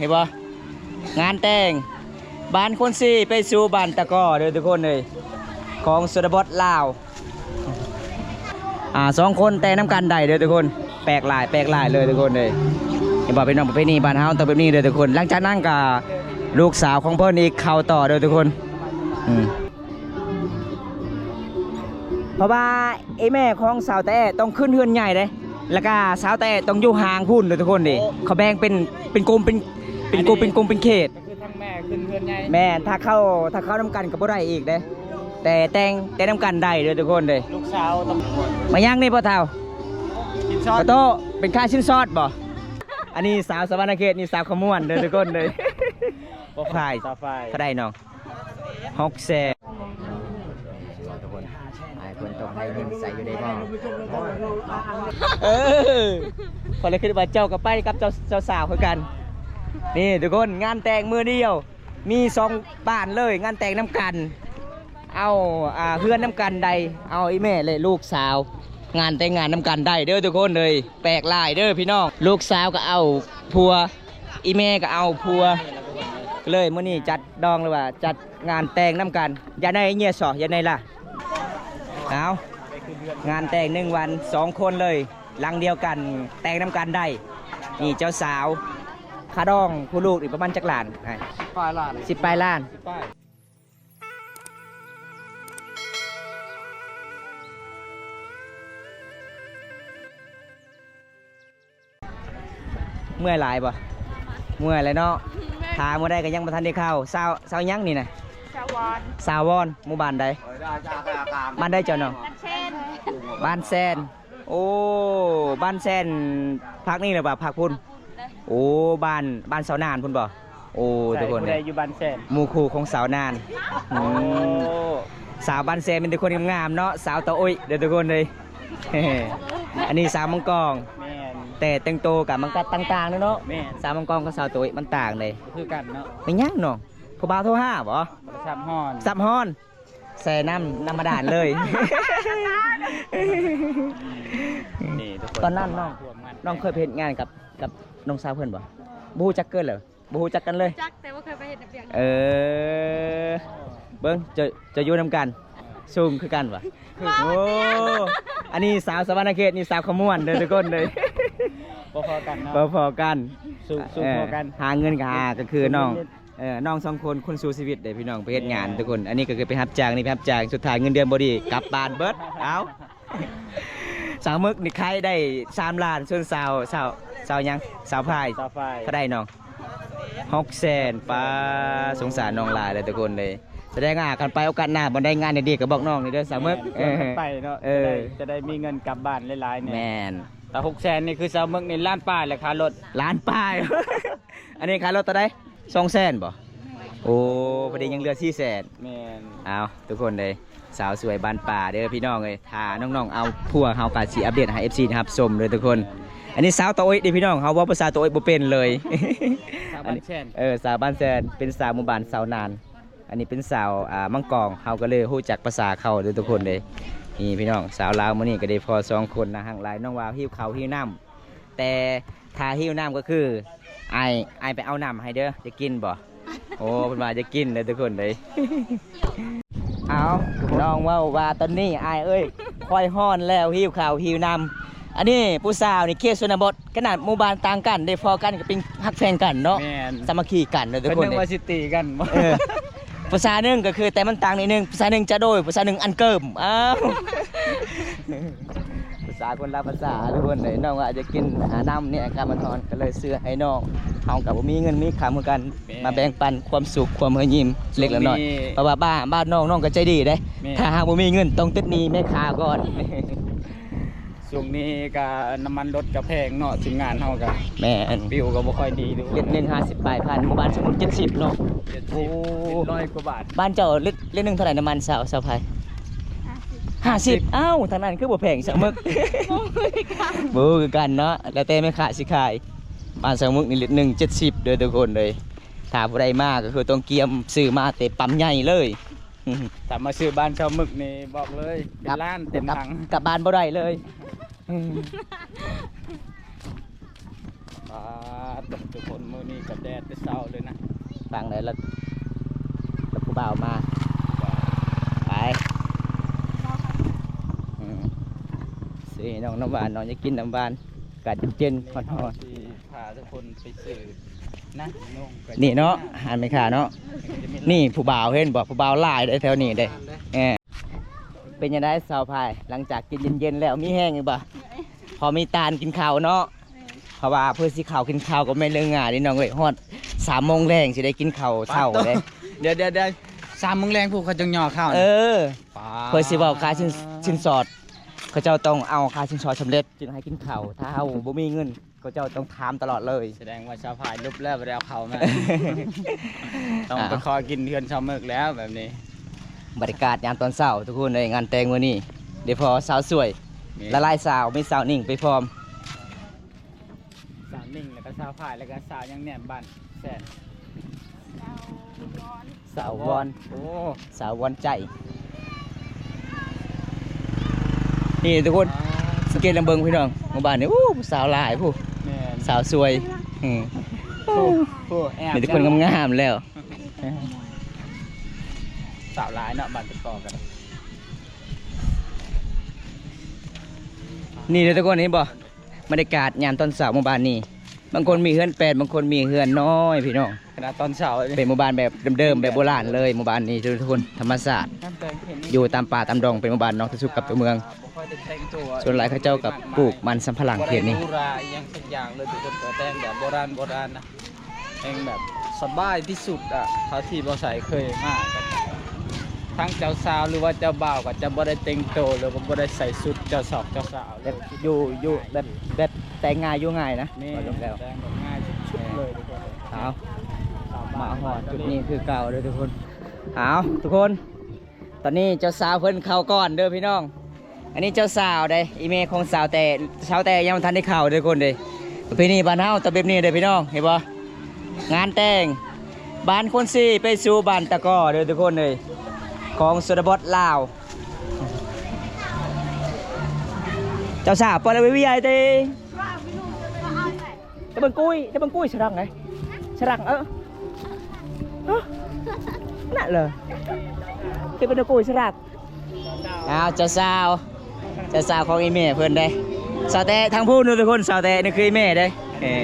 ເຫັນບໍ່? ງານແຕ່ງບ້ານຄົນສີ່ໄປສູ່ບ້ານຕະກໍເດີທຸກຄົນເອີຍ ຂອງຊົນນະບົດລາວ. ອ່າ ສອງຄົນແຕ່ງນຳກັນໄດ້ເດີທຸກຄົນ. ແປກຫຼາຍ ແປກຫຼາຍເລີຍທຸກຄົນເອີຍ. ເຫັນບໍ່ພີ່ນ້ອງ? ປະເພນີບ້ານເຮົາຕ້ອງແບບນີ້ເດີທຸກຄົນ. ຫຼັງຈາກນັ້ນກໍລູກສາວຂອງເພິ່ນອີກເຂົ້າຕໍ່ເດີທຸກຄົນ. ອືມ ເພາະວ່າ ເອີ ແມ່ຂອງສາວຕາແອຕ້ອງຂຶ້ນເຮືອນໃຫຍ່ເດ້ ແລ້ວກະສາວຕາແອຕ້ອງຢູ່ຫ້າງພຸ້ນເດີທຸກຄົນເດ້. ເຂົາແບ່ງເປັນ ເປັນກຸ່ມ ເປັນ ເປັນກຸ່ມ ເປັນກຸ່ມ ເປັນເຂດ. ກໍຄືທັງແມ່ຂຶ້ນເຮືອນໃຫຍ່. ແມ່ນ ຖ້າເຂົ້າ ຖ້າເຂົ້ານຳກັນກໍບໍ່ໄດ້ອີກເດ້ ແຕ່ແຕ່ງ ແຕ່ງນຳກັນໄດ້ເດີທຸກຄົນເດ້. ລູກສາວຕ້ອງ ມາຫຍັງນີ້ພໍ່ເຖົ້າ? ສິນສອດ. ຂອໂທດ ເປັນຄ່າສິນສອດບໍ່? ອັນນີ້ສາວສະຫວັນນະເຂດ ນີ້ສາວຂະມວນເດີທຸກຄົນເດ້. ບໍ່ ຝ້າຍ ສາວຝ້າຍ ເທົ່າໃດນ້ອງ? ຫົກແສນ. ທຸກຄົນ ອ້າຍເພິ່ນຕ້ອງໄດ້ຍິນໃສ່ຢູ່ເດ້ບໍ່? ເອີ ຂ້ອຍລະຄິດວ່າເຈົ້າກໍໄປກັບເຈົ້າ ເຈົ້າສາວຄືກັນ. ນີ້ທຸກຄົນ ງານແຕ່ງມື້ດຽວ ມີສອງບ້ານເລີຍ ງານແຕ່ງນຳກັນ ເອົາ ອ່າ ເຮືອນນຳກັນໄດ້ ເອົາອີ່ແມ່ ແລະ ລູກສາວ ງານແຕ່ງງານນຳກັນໄດ້ເດີທຸກຄົນເອີຍ. ແປກຫຼາຍເດີພີ່ນ້ອງ. ລູກສາວກໍເອົາຜົວ ອີ່ແມ່ກໍເອົາຜົວ ກໍເລີຍມື້ນີ້ຈັດດອງ ຫຼືວ່າຈັດງານແຕ່ງນຳກັນ. ຢ່າໄດ້ເຍຍສໍ ຢ່າໄດ້ລະ. ເອົາ ງານແຕ່ງໜຶ່ງວັນ ສອງຄົນເລີຍ ຫຼັງດຽວກັນ ແຕ່ງນຳກັນໄດ້. ນີ້ເຈົ້າສາວ ຄ່າດອງຜູ້ລູກນີ້ປະມານຈັກລ້ານ? ສິບປາຍລ້ານ. ສິບປາຍລ້ານ. ສິບປາຍ. ເມື່ອຍຫຼາຍບໍ່? ເມື່ອຍແຫຼະເນາະ. ຖ້າມື້ໃດກໍຍັງບໍ່ທັນໄດ້ເຂົ້າ. ສາວ ສາວຫຍັງນີ້ນະ? ສາວວອນ. ສາວວອນ. ໝູ່ບ້ານໃດ? ບ້ານໃດເຈົ້ານ້ອງ? ບ້ານແຊນ. ບ້ານແຊນ. ໂອ້ ບ້ານແຊນ ພາກນີ້ຫຼືວ່າພາກພຸ້ນ? ໂອ້ ບ້ານ ບ້ານສາວນານພຸ້ນບໍ່? ໂອ້ ທຸກຄົນ ຜູ້ໃດຢູ່ບ້ານແຊນ? ໝູ່ຄູ່ຂອງສາວນານ. ອືມ ໂອ້ ສາວບ້ານແຊນມີແຕ່ຄົນງາມໆເນາະ ສາວຕາໂອ້ຍເດີທຸກຄົນເອີຍ. ອັນນີ້ສາວມັງກອງ. ແມ່ນ. ແຕ່ແຕ່ງໂຕກັບມັນກໍຕ່າງໆເນາະ. ແມ່ນ. ສາວມັງກອງກັບສາວຕາໂອ້ຍມັນຕ່າງເດ້. ຄືກັນເນາະ. ແມ່ນຫຍັງນ້ອງ? ຜູ້ບ່າວໂທຫາບໍ່? ສັບຮອນ. ສັບຮອນ. ແຊ່ນ້ຳ ນ້ຳບາດານເລີຍ. ນີ້ທຸກຄົນ ຕອນນັ້ນນ້ອງ ນ້ອງເຄີຍໄປເຮັດງານກັບ ກັບນ້ອງສາວເພິ່ນບໍ່? ບໍ່ຮູ້ຈັກເກີນເລີຍ ບໍ່ຮູ້ຈັກກັນເລີຍ. ຈັກ ແຕ່ບໍ່ເຄີຍໄປເຮັດນຳກັນ. ເອີ ເບິ່ງ ເຈົ້າ ເຈົ້າຢູ່ນຳກັນ ສູງຄືກັນຫວາ? ໂອ້ ອັນນີ້ສາວສະຫວັນນະເຂດ ນີ້ສາວຂະມວນເດີທຸກຄົນເດີ. ບໍ່ພໍກັນເນາະ. ບໍ່ພໍກັນ. ສູງ ສູງພໍກັນ. ເອີ ຫາເງິນກໍຫາ ກໍຄືນ້ອງ ເອີ ນ້ອງສອງຄົນ ຄົນສູ້ຊີວິດເດ້ພີ່ນ້ອງ ໄປເຮັດງານ ແມ່ນ ທຸກຄົນ. ອັນນີ້ກໍຄືໄປຮັບຈ້າງ ນີ້ໄປຮັບຈ້າງ ສຸດທ້າຍເງິນເດືອນບໍ່ດີ ກັບບ້ານເບິດ. ເອົ້າ ສາວໝຶກນີ້ຂາຍໄດ້ສາມລ້ານ ສ່ວນສາວ ສາວ ສາວຫຍັງ? ສາວພາຍ. ສາວພາຍ ເທົ່າໃດນ້ອງ? ຫົກແສນ. ປ້າ ສົງສານນ້ອງຫຼາຍເລີຍທຸກຄົນເລີຍ. ສະແດງວ່າຄັນໄປໂອກາດໜ້າ ບ່ອນໃດງານດີໆ ກໍບອກນ້ອງນີ້ເດີສາວໝຶກ. ແມ່ນ ເອີ ໄປເນາະ. ເອີ ຈະໄດ້ ຈະໄດ້ມີເງິນກັບບ້ານຫຼາຍໆແດ່. ແມ່ນ. ແຕ່ຫົກແສນນີ້ຄືສາວໝຶກນີ້ລ້ານປາຍແຫຼະຄ່າລົດ. ລ້ານປາຍ. ອັນນີ້ຄ່າລົດເທົ່າໃດ? ສອງແສນບໍ່? ໂອ້ ພໍດີຍັງເຫຼືອສີ່ແສນ. ແມ່ນ. ເອົ້າ ທຸກຄົນເອີຍ ສາວສວຍບ້ານປ່າເດີພີ່ນ້ອງເອີຍ. ຖ້ານ້ອງໆເອົາຜົວ ເຮົາກໍຊິອັບເດດໃຫ້ເອັຟຊີໄດ້ຮັບຊົມເດີທຸກຄົນ. ອັນນີ້ສາວຕາໂອ້ຍເດ້ພີ່ນ້ອງ ເຮົາເວົ້າພາສາຕາໂອ້ຍບໍ່ເປັນເລີຍ. ສາວບ້ານແຊນ. ເອີ ສາວບ້ານແຊນ ເປັນສາວໝູ່ບ້ານສາວນານ. ອັນນີ້ເປັນສາວ ອ່າ ມັງກອງ ເຮົາກໍເລີຍຮູ້ຈັກພາສາເຂົາເດີທຸກຄົນເດ້. ນີ້ພີ່ນ້ອງ ສາວລາວມື້ນີ້ກໍໄດ້ພໍສອງຄົນ ໜ້າຮັກຫຼາຍ. ນ້ອງວ່າຫິວເຂົ້າຫິວນ້ຳ ແຕ່ຖ້າຫິວນ້ຳກໍຄື ອ້າຍ ອ້າຍໄປເອົານ້ຳໃຫ້ເດີ ຈະກິນບໍ່? ໂອ້ ເພິ່ນວ່າຈະກິນເດີທຸກຄົນເດ້. ເອົາ ນ້ອງເວົ້າວ່າ ຕອນນີ້ອ້າຍເອີຍ ຂ້ອຍຮ້ອນແລ້ວ ຫິວເຂົ້າຫິວນ້ຳ. ອັນນີ້ຜູ້ສາວນີ້ເຂດຊົນນະບົດ ຂະໜາດໝູ່ບ້ານຕ່າງກັນ ໄດ້ພໍ້ກັນກໍເປັນຮັກແພງກັນເນາະ. ແມ່ນ. ສາມັກຄີກັນເນາະທຸກຄົນ. ເພິ່ນນຶກວ່າຊິຕີກັນ. ເອີ ພາສາໜຶ່ງກໍຄື ແຕ່ມັນຕ່າງນິດໜຶ່ງ ພາສາໜຶ່ງຈະໂດຍ ພາສາໜຶ່ງອັນເກີມ. ອ້າວ ພາສາຄົນລະພາສາທຸກຄົນເອີຍ. ນ້ອງວ່າຈະກິນ ອ່າ ນ້ຳນີ້ ອາກາດມັນຮ້ອນ ກໍເລີຍຊື້ໃຫ້ນ້ອງ. ເຮົາກໍບໍ່ມີເງິນມີຄຳຄືກັນ. ແມ່ນ. ມາແບ່ງປັນຄວາມສຸກຄວາມຮອຍຍິ້ມເລັກລະນ້ອຍ. ເພາະວ່າບ້ານ ບ້ານນ້ອງ ນ້ອງກໍໃຈດີເດ້. ແມ່ນ. ຖ້າຫາກບໍ່ມີເງິນ ຕ້ອງຕິດໜີ້ແມ່ຄ້າກ່ອນ. ຊ່ວງນີ້ກະນ້ຳມັນລົດກະແພງເນາະ ທີມງານເຮົາກະ. ແມ່ນ. ປິວກະບໍ່ຄ່ອຍດີ. ລິດໜຶ່ງຫ້າສິບປາຍພັນ ໝູ່ບ້ານສົມມຸດເຈັດສິບເນາະ. ເຈັດສິບ. ໂອ້ ເຈັດຮ້ອຍກວ່າບາດ. ບ້ານເຈົ້າລິດ ລິດໜຶ່ງເທົ່າໃດ ນ້ຳມັນ ສາວ ສາວໄພ? ຫ້າສິບ. ຫ້າສິບ. ອ້າວ ທາງນັ້ນຄືບໍ່ແພງຊະເມິກ. ບໍ່ຄືກັນ. ບໍ່ຄືກັນເນາະ ແລ້ວແຕ່ແມ່ຄ້າຊິຂາຍ. ບ້ານສາວເມິກນີ້ລິດໜຶ່ງເຈັດສິບເດີທຸກຄົນເອີຍ. ຖ້າຜູ້ໃດມາກໍຄືຕ້ອງກຽມຊື້ມາແຕ່ປ້ຳໃຫຍ່ເລີຍ. ຖ້າມາຊື້ບ້ານຊາວໝຶກນີ້ບອກເລີຍ ເປັນລ້ານເຕັມຖັງ ກັບ ກັບບ້ານບໍ່ໄດ້ເລີຍ. ອືມ. ປາດ ທຸກຄົນ ມື້ນີ້ກໍແດດແຕ່ເຊົ້າເລີຍນະ. ຟັງໄດ້ລະ ລະຜູ້ບ່າວມາ ໄປ ອືມ ຊື້ໃຫ້ນ້ອງນ້ຳຫວານ ນ້ອງຢາກກິນນ້ຳຫວານ ອາກາດເຢັນໆ ຮ້ອນໆ ຊິພາທຸກຄົນໄປຊື້ນະ ນີ້ເນາະ ຮ້ານແມ່ຄ້າເນາະ. ນີ້ຜູ້ບ່າວເຫັນບໍ່? ຜູ້ບ່າວຫຼາຍເດ້ແຖວນີ້ເດ້. ເອີ ເປັນຈັ່ງໃດສາວພາຍ? ຫຼັງຈາກກິນເຢັນໆແລ້ວ ມີແຮງຢູ່ບໍ່? ພໍມີຕານກິນເຂົ້າເນາະ. ແມ່ນ ເພາະວ່າເພື່ອຊິເຂົ້າກິນເຂົ້າກໍແມ່ນເລື່ອງງ່າຍເດ້ນ້ອງເອີຍ. ຮອດສາມໂມງແລງຊິໄດ້ກິນເຂົ້າເຊົ້າເດ້. ປາດໂທ້ ດຽວໆໆ ສາມໂມງແລງ ຜູ້ເຂົາຈຶ່ງຍໍເຂົ້າ. ເອີ ປາດ ເພື່ອຊິເວົ້າຄ່າສິນ ສິນສອດ ເຂົາເຈົ້າຕ້ອງເອົາຄ່າສິນສອດສຳເລັດຈຶ່ງໃຫ້ກິນເຂົ້າ. ຖ້າເຮົາບໍ່ມີເງິນ ເຂົາເຈົ້າຕ້ອງຖາມຕະຫຼອດເລີຍ. ສະແດງວ່າສາວພາຍຫຼຸບແລ້ວ ບໍ່ໄດ້ເອົາເຂົ້າມາ. ຕ້ອງໄປຂໍກິນເຮືອນຊາວເມິກແລ້ວແບບນີ້. ບັນຍາກາດຍາມຕອນເຊົ້າທຸກຄົນເອີຍ ງານແຕ່ງມື້ນີ້ ໂດຍສະເພາະສາວສວຍ ແມ່ນ ຫຼາຍໆສາວ ມີສາວໜິງໄປພ້ອມ ສາວໜິງ ແລ້ວກໍສາວພາຍ ແລ້ວກໍສາວຫຍັງແດ່ ບ້ານແຊນ ສາວວອນ ສາວວອນ ໂອ້ ສາວວອນໃຈ. ນີ້ທຸກຄົນ ອ່າ ສັງເກດນຳເບິ່ງພີ່ນ້ອງ ໝູ່ບ້ານນີ້ ໂອ້ ຜູ້ສາວຫຼາຍຜູ້ ແມ່ນ ສາວສວຍ ອືມ ໂອ້ ໂອ້ ແອບ ມີແຕ່ຄົນງາມໆແລ້ວ. ສາວຫຼາຍເນາະ ບ້ານຕິດຕໍ່ກັນ. ນີ້ເດີທຸກຄົນ ເຫັນບໍ່? ບັນຍາກາດຍາມຕອນເຊົ້າໝູ່ບ້ານນີ້ ບາງຄົນມີເຮືອນແປນ ບາງຄົນມີເຮືອນນ້ອຍພີ່ນ້ອງ. ຂະໜາດຕອນເຊົ້າເປັນໝູ່ບ້ານແບບເດີມໆ ແບບໂບລານເລີຍ ໝູ່ບ້ານນີ້ທຸກຄົນ ທຳມະຊາດ ຢູ່ຕາມປ່າຕາມດອງ ເປັນໝູ່ບ້ານນອກທີ່ສຸດກັບຕົວເມືອງ. ສ່ວນຫຼາຍເຂົາເຈົ້າກໍປູກມັນສຳປະຫຼັງເຂດນີ້ ບໍ່ໄດ້ຫຼູຫຼາອີ່ຫຍັງສັກຢ່າງເລີຍ ທຸກຄົນ ກໍແຕ່ງແບບໂບລານໆນະ. ແຮ່ງແບບສະບາຍທີ່ສຸດອະ ເທົ່າທີ່ບໍ່ໃສ່ເຄີຍມາ. ກໍທັງເຈົ້າສາວ ຫຼືວ່າເຈົ້າບ່າວ ກໍຈະບໍ່ໄດ້ແຕ່ງໂຕ ຫຼືວ່າບໍ່ໄດ້ໃສ່ຊຸດເຈົ້າສອກເຈົ້າສາວ ແບບຢູ່ ຢູ່ແບບ ແບບແຕ່ງງ່າຍຢູ່ງ່າຍນະ. ແມ່ນ ວ່າແລ້ວ ແຕ່ງແບບງ່າຍສຸດໆເລີຍທຸກຄົນ. ເອົາ ມາຮອດຈຸດນີ້ຄືເກົ່າເດີທຸກຄົນ. ເອົາ ທຸກຄົນ ຕອນນີ້ເຈົ້າສາວເພິ່ນເຂົ້າກ່ອນເດີພີ່ນ້ອງ. ອັນນີ້ເຈົ້າສາວເດ້ ອີ່ແມ່ຂອງສາວແຕ້ ສາວແຕ້ຍັງບໍ່ທັນໄດ້ເຂົ້າເດີທຸກຄົນເດ້. ປະເພນີບ້ານເຮົາຕ້ອງແບບນີ້ເດີພີ່ນ້ອງ ເຫັນບໍ່? ງານແຕ່ງບ້ານຄົນສີ່ໄປສູ່ບ້ານຕະກໍເດີທຸກຄົນເອີຍ ຂອງຊົນນະບົດລາວ. ເຈົ້າສາວປະລະວິວຍາຍເຕ ໄດ້ເບິ່ງກຸ້ຍ ໄດ້ເບິ່ງກຸ້ຍສະລັງໄດ ສະລັງ ເອີ ເອີ ນັ້ນເລີຍ ເປັນເບິ່ງກຸ້ຍສະລັງ. ອ້າວ ເຈົ້າສາວ ເຈົ້າສາວຂອງອີ່ແມ່ເພິ່ນເດ້ ສາວແຕ້ທາງພຸ້ນເດີທຸກຄົນ. ສາວແຕ້ນີ້ຄືອີ່ແມ່ເດ້ ເອີ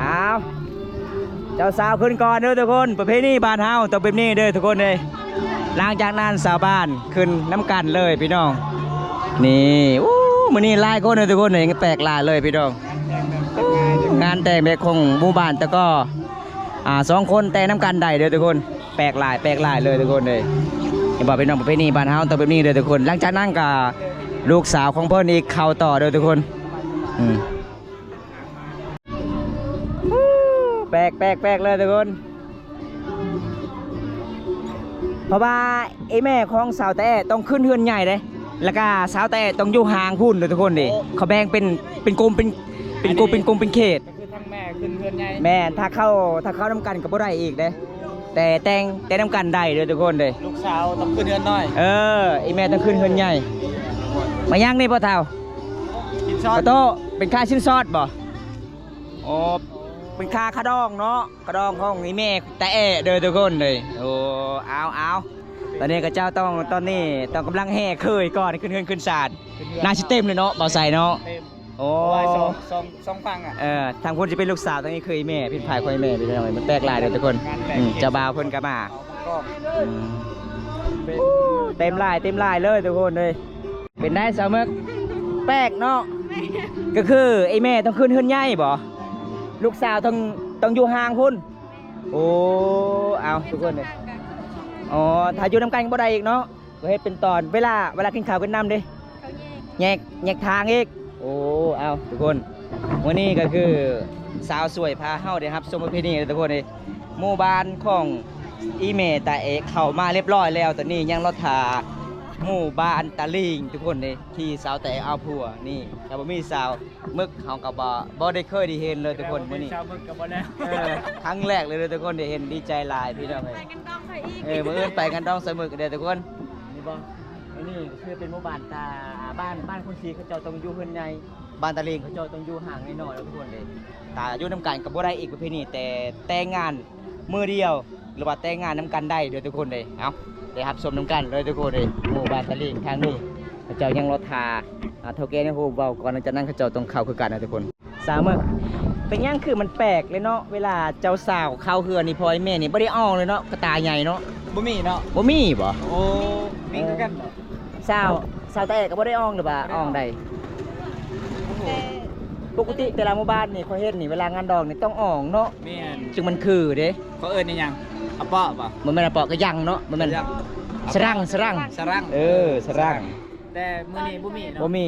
ອ້າວ ເຈົ້າສາວຂຶ້ນກ່ອນເດີທຸກຄົນ. ປະເພນີບ້ານເຮົາຕ້ອງແບບນີ້ເດີທຸກຄົນເອີຍ. ຫຼັງຈາກນັ້ນຊາວບ້ານຂຶ້ນນຳກັນເລີຍພີ່ນ້ອງ. ນີ້ ໂອ້ ມື້ນີ້ຫຼາຍຄົນເດີທຸກຄົນເອີຍ ແປກຫຼາຍເລີຍພີ່ນ້ອງ. ໂອ້ ງານແຕ່ງແບບຂອງໝູ່ບ້ານຕະກໍ ອ່າ ສອງຄົນແຕ່ງນຳກັນໄດ້ເດີທຸກຄົນ. ແປກຫຼາຍ ແປກຫຼາຍເລີຍທຸກຄົນເອີຍ. ເຫັນບໍ່ພີ່ນ້ອງ ປະເພນີບ້ານເຮົາຕ້ອງແບບນີ້ເດີທຸກຄົນ. ຫຼັງຈາກນັ້ນກໍລູກສາວຂອງເພິ່ນອີກເຂົ້າຕໍ່ເດີທຸກຄົນ. ອືມ ແປກ ແປກ ແປກເລີຍທຸກຄົນ. ເພາະວ່າອີ່ແມ່ຂອງສາວແຕ້ຕ້ອງຂຶ້ນເຮືອນໃຫຍ່ເດ້ ແລ້ວກະສາວແຕ້ຕ້ອງຢູ່ຫ່າງພຸ້ນເດີທຸກຄົນເດ້. ເຂົາແບ່ງເປັນ ເປັນກຸ່ມ ເປັນ ເປັນກຸ່ມ ເປັນກຸ່ມ ເປັນເຂດ. ຄືທາງແມ່ຂຶ້ນເຮືອນໃຫຍ່ ແມ່ນ ຖ້າເຂົ້າ ຖ້າເຂົ້ານຳກັນກໍບໍ່ໄດ້ອີກເດ້ ແຕ່ແຕ່ງ ແຕ່ງນຳກັນໄດ້ເດີທຸກຄົນເດ້. ລູກສາວຕ້ອງຂຶ້ນເຮືອນນ້ອຍ ເອີ ອີ່ແມ່ຕ້ອງຂຶ້ນເຮືອນໃຫຍ່. ມາຍັງນີ້ພໍ່ເຖົ້າ ສິນສອດ ພໍ່ໂຕ ເປັນຄ່າສິນສອດບໍ່? ອໍ ເປັນຄ່າຂະດອງເນາະ ຂະດອງຂອງອີ່ແມ່ຕາແອເດີທຸກຄົນເດ້. ໂອ້ ເອົາ ເອົາ ຕອນນີ້ເຂົາເຈົ້າຕ້ອງ ຕອນນີ້ຕ້ອງກຳລັງແຫ່ເຄີຍກ່ອນ ຂຶ້ນເຮືອນຂຶ້ນຊານ. ໜ້າຊິເຕັມເລີຍເນາະ ບ່າວໄຊເນາະ. ໂອ້ ເພາະວ່າສອງ ສອງ ສອງຝັ່ງອະ ເອີ ທາງພຸ້ນຊິເປັນລູກສາວ ທາງນີ້ຄືອີ່ແມ່ ເປັນຝ່າຍຂອງອີ່ແມ່ພີ່ນ້ອງເອີຍ. ມັນແຕກຫຼາຍເດີທຸກຄົນ ງານແຕ່ງ ອືມ ເຈົ້າບ່າວເພິ່ນກໍມາ ອືມ ໂອ້ ເຕັມຫຼາຍ ເຕັມຫຼາຍເລີຍທຸກຄົນເອີຍ. ເປັນໄດສາວເມິກ? ແປກເນາະ ແມ່ນ ກໍຄືອີ່ແມ່ຕ້ອງຂຶ້ນເຮືອນໃຫຍ່ບໍ່? ລູກສາວຕ້ອງ ຕ້ອງຢູ່ຫ່າງພຸ້ນ. ໂອ້ ເອົາທຸກຄົນເອີຍ ອໍ ຖ້າຢູ່ນຳກັນກໍບໍ່ໄດ້ອີກເນາະ. ກໍເຮັດເປັນຕອນ ເວລາ ເວລາກິນເຂົ້າກິນນ້ຳເດ້ ເຂົາແຍກ ແຍກ ແຍກທາງອີກ. ໂອ້ ເອົາທຸກຄົນ ມື້ນີ້ກໍຄືສາວສວຍພາເຮົາໄດ້ຮັບຊົມປະເພນີເດີທຸກຄົນເດ້. ໝູ່ບ້ານຂອງອີ່ແມ່ຕາເອກເຂົ້າມາຮຽບຮ້ອຍແລ້ວ ຕອນນີ້ຍັງລໍຖ້າໝູ່ບ້ານຕາລີງທຸກຄົນເດ້ ທີ່ສາວແຕ້ເອົາຜົວ. ນີ້ຖ້າບໍ່ມີສາວ ເມິກເຮົາກໍບໍ່ ບໍ່ໄດ້ເຄີຍໄດ້ເຫັນເລີຍທຸກຄົນ. ມື້ນີ້ ເອີ ຄັ້ງແລກເລີຍທຸກຄົນໄດ້ເຫັນ ດີໃຈຫຼາຍພີ່ນ້ອງເອີຍ. ເອີ ມື້ອື່ນໄປງານດອງສາວເມິກເດີທຸກຄົນ. ນີ້ບໍ່ ອັນນີ້ຄືເປັນໝູ່ບ້ານຕາ ບ້ານ ບ້ານຄົນສີ ເຂົາເຈົ້າຕ້ອງຢູ່ເຮືອນໃຫຍ່ ບ້ານຕາລິງເຂົາເຈົ້າຕ້ອງຢູ່ຫ່າງໜ້ອຍໆ ເນາະທຸກຄົນເດ້. ຖ້າຢູ່ນຳກັນກໍບໍ່ໄດ້ອີກປະເພນີ ແຕ່ແຕ່ງງານມື້ດຽວ ຫຼືວ່າແຕ່ງງານນຳກັນໄດ້ເດີ້ທຸກຄົນເດ້. ເອົາ ໄດ້ຮັບຊົມນຳກັນເລີຍທຸກຄົນເດ້. ໝູ່ບ້ານຕາລິງທາງນີ້ ເຂົາເຈົ້າຍັງລໍຖ້າ ອ່າ ເຖົ້າແກ່ໃນຮູບເວົ້າກ່ອນ ຫຼັງຈາກນັ້ນເຂົາເຈົ້າຕ້ອງເຂົ້າຄືກັນນະທຸກຄົນ. ສາວເໝິກ ເປັນຫຍັງຄືມັນແປກເລີຍເນາະ ເວລາເຈົ້າສາວເຂົ້າເຮືອນນີ້ ພໍ່ແມ່ນີ້ບໍ່ໄດ້ອອງເລີຍເນາະ ກະຕາໃຫຍ່ເນາະ. ບໍ່ມີເນາະ. ບໍ່ມີບໍ? ໂອ້ ມີຄືກັນບໍ? ສາວ ສາວຕາແອະກໍບໍ່ໄດ້ອອງ ຫຼືວ່າ ບໍ່ໄດ້ອອງ ອອງໃດ? ແຕ່ປົກກະຕິແຕ່ລະໝູ່ບ້ານນີ້ ຂ້ອຍເຫັນນີ້ ເວລາງານດອງນີ້ຕ້ອງອອງເນາະ. ແມ່ນ. ຈຶ່ງມັນຄືເດ້. ເຂົາເອີ້ນອີຫຍັງ? ອະເປາະບໍ? ບໍ່ແມ່ນອະເປາະ ກະຍັງເນາະ. ບໍ່ແມ່ນ. ກະຍັງ. ສະລັງ ສະລັງ. ສະລັງ. ເອີ ສະລັງ. ແຕ່ມື້ນີ້ບໍ່ມີເນາະ. ບໍ່ມີ.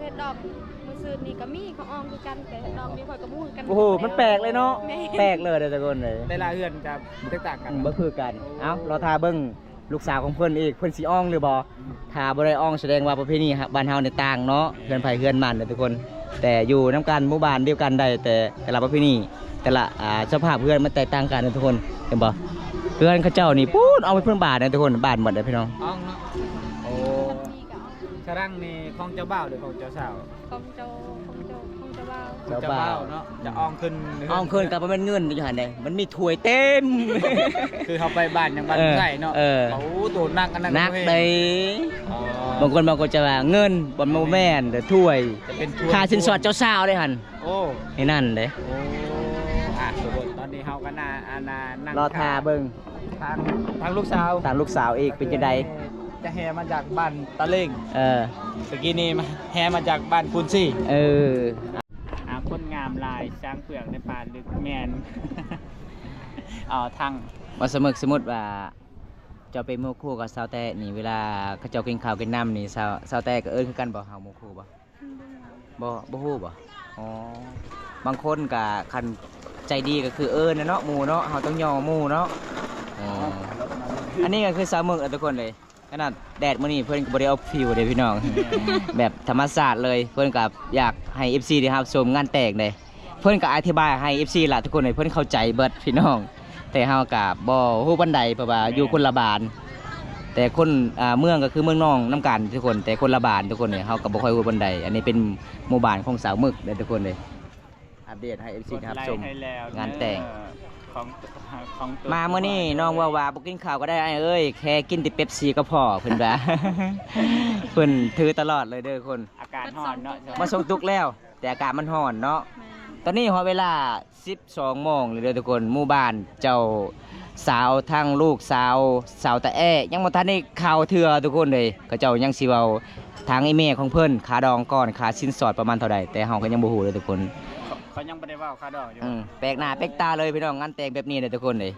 ເຮັດດອກມື້ຊືນນີ້ກໍມີ ເຂົາອອງຄືກັນ ແຕ່ເຮັດດອກນີ້ຂ້ອຍກໍບໍ່ຮູ້ຄືກັນ. ໂອ້ໂຫ ມັນແປກເລີຍເນາະ. ແມ່ນ. ແປກເລີຍເດ້ທຸກຄົນເອີຍ. ແຕ່ລະເຮືອນກໍແຕກຕ່າງກັນ. ອືມ ບໍ່ຄືກັນ. ໂອ້ ເອົ້າ ລໍຖ້າເບິ່ງ ລູກສາວຂອງເພິ່ນອີກ ເພິ່ນຊິອອງຫຼືບໍ່? ຖ້າບໍ່ໄດ້ອອງ ສະແດງວ່າປະເພນີບ້ານເຮົານີ້ຕ່າງເນາະ. ແມ່ນ. ເຮືອນໃຜເຮືອນມັນເດ້ທຸກຄົນ. ແຕ່ຢູ່ນຳກັນ ໝູ່ບ້ານດຽວກັນໄດ້ ແຕ່ແຕ່ລະປະເພນີ ແຕ່ລະ ອ່າ ສະພາບເຮືອນມັນແຕກຕ່າງກັນເດ້ທຸກຄົນ. ເຫັນບໍ່? ເຮືອນເຂົາເຈົ້ານີ້ ປູ້ນ ອອກໄປເພິ່ນບ້ານເດ້ທຸກຄົນ ບ້ານໝົດເດ້ພີ່ນ້ອງ. ອອງເນາະ. ໂອ້ ສະລັງນີ້ຂອງເຈົ້າບ່າວ ຫຼືຂອງເຈົ້າສາວ? ຂອງເຈົ້າ ຂອງເຈົ້າ ຂອງເຈົ້າບ່າວ. ຂອງເຈົ້າບ່າວເນາະ. ຈະອອງຂຶ້ນ ອອງຂຶ້ນກໍບໍ່ແມ່ນເງິນຢູ່ຫັ້ນເດ້ ມັນມີຖ້ວຍເຕັມ. ຄືເຮົາໄປບ້ານຫຍັງ ບ້ານ ເອີ ໃຫຍ່ເນາະ. ເອີ ໂອ້ ໂຕໜັກອັນນັ້ນ ໜັກເດ້. ອໍ ບາງຄົນ ບາງຄົນຈະວ່າເງິນ ບໍ່ ບໍ່ແມ່ນເດ້ ຖ້ວຍ. ຈະເປັນຖ້ວຍ ຄ່າສິນສອດເຈົ້າສາວເດ້ຫັ້ນ. ໂອ້ ໃນນັ້ນເດ້. ໂອ້ ອ່ະ ສົມມຸດຕອນນີ້ເຮົາກໍໜ້າ ອັນນ່າ ນັ່ງ ລໍຖ້າເບິ່ງ ທາງ ທາງລູກສາວ ທາງລູກສາວອີກເປັນຈັ່ງໃດ? ຈະແຫ່ມາຈາກບ້ານຕາເລັງ. ເອີ ຕະກີ້ນີ້ມາ ແຫ່ມາຈາກບ້ານຄູນຊີ. ເອີ ອ່າ ຄົນງາມຫຼາຍ ຊ້າງເຜືອກໃນປ່າລຶກ. ແມ່ນ. ເອົາທັງ ວ່າສະເໝິກ ສົມມຸດວ່າເຈົ້າເປັນໝູ່ຄູ່ກັບສາວແຕ້ນີ້ ເວລາເຂົາເຈົ້າກິນເຂົ້າກິນນ້ຳນີ້ ສາວ ສາວແຕ້ກໍເອີ້ນຄືກັນບໍ່? ເຮົາໝູ່ຄູ່ບໍ່? ບໍ່ ບໍ່ຮູ້ບໍ່? ອໍ ບາງຄົນກະຄັນໃຈດີກໍຄືເອີ້ນນະເນາະ ໝູ່ເນາະ ເຮົາຕ້ອງຍໍໝູ່ເນາະ. ເອີ ອັນນີ້ກໍຄືສາວເໝິກນະທຸກຄົນເອີຍ. ຂະໜາດແດດມື້ນີ້ເພິ່ນກໍບໍ່ໄດ້ອອກຜິວເດ້ພີ່ນ້ອງ ແບບທຳມະຊາດເລີຍ. ເພິ່ນກໍຢາກໃຫ້ເອັຟຊີໄດ້ຮັບຊົມງານແຕ່ງເດ້. ເພິ່ນກໍອະທິບາຍໃຫ້ເອັຟຊີລະທຸກຄົນເອີຍ ເພິ່ນເຂົ້າໃຈເບິດພີ່ນ້ອງ. ແຕ່ເຮົາກະບໍ່ຮູ້ປານໃດ ເພາະວ່າຢູ່ຄົນລະບ້ານ ແຕ່ຄົນ ອ່າ ເມືອງກໍຄືເມືອງນອງນຳກັນທຸກຄົນ ແຕ່ຄົນລະບ້ານທຸກຄົນເອີຍ ເຮົາກໍບໍ່ຄ່ອຍຮູ້ປານໃດ. ອັນນີ້ເປັນໝູ່ບ້ານຂອງສາວເໝິກເດີທຸກຄົນເອີຍ. ອັບເດດໃຫ້ເອັຟຊີໄດ້ຮັບຊົມງານແຕ່ງ. ມາມື້ນີ້ນ້ອງເວົ້າວ່າບໍ່ກິນເຂົ້າກໍໄດ້ອ້າຍເອີຍ ແຄ່ກິນແຕ່ເປັບຊີກໍພໍ ເພິ່ນວ່າ ເພິ່ນຖືຕະຫຼອດເລີຍເດີຄົນ. ອາກາດຮ້ອນເນາະ ມາສົ່ງຕຸກແລ້ວ ແຕ່ອາກາດມັນຮ້ອນເນາະ. ແມ່ນ. ຕອນນີ້ຮອດເວລາ ສິບສອງໂມງແລ້ວເດີທຸກຄົນ. ໝູ່ບ້ານເຈົ້າສາວ ທັງລູກສາວ ສາວຕາແອ ຍັງບໍ່ທັນໄດ້ເຂົ້າເທື່ອທຸກຄົນເອີຍ. ເຂົາເຈົ້າຍັງຊິເວົ້າທາງອີ່ແມ່ຂອງເພິ່ນ ຄ່າດອງກ່ອນ ຄ່າສິນສອດປະມານເທົ່າໃດ ແຕ່ເຮົາກໍຍັງບໍ່ຮູ້ເລີຍທຸກຄົນ. ເຂົາ ເຂົາຍັງບໍ່ໄດ້ເວົ້າຄ່າດອງຢູ່. ອືມ ແປກໜ້າແປກຕາເລີຍພີ່ນ້ອງ ງານແຕ່ງແບບນີ້ເດີທຸກຄົນເອີຍ.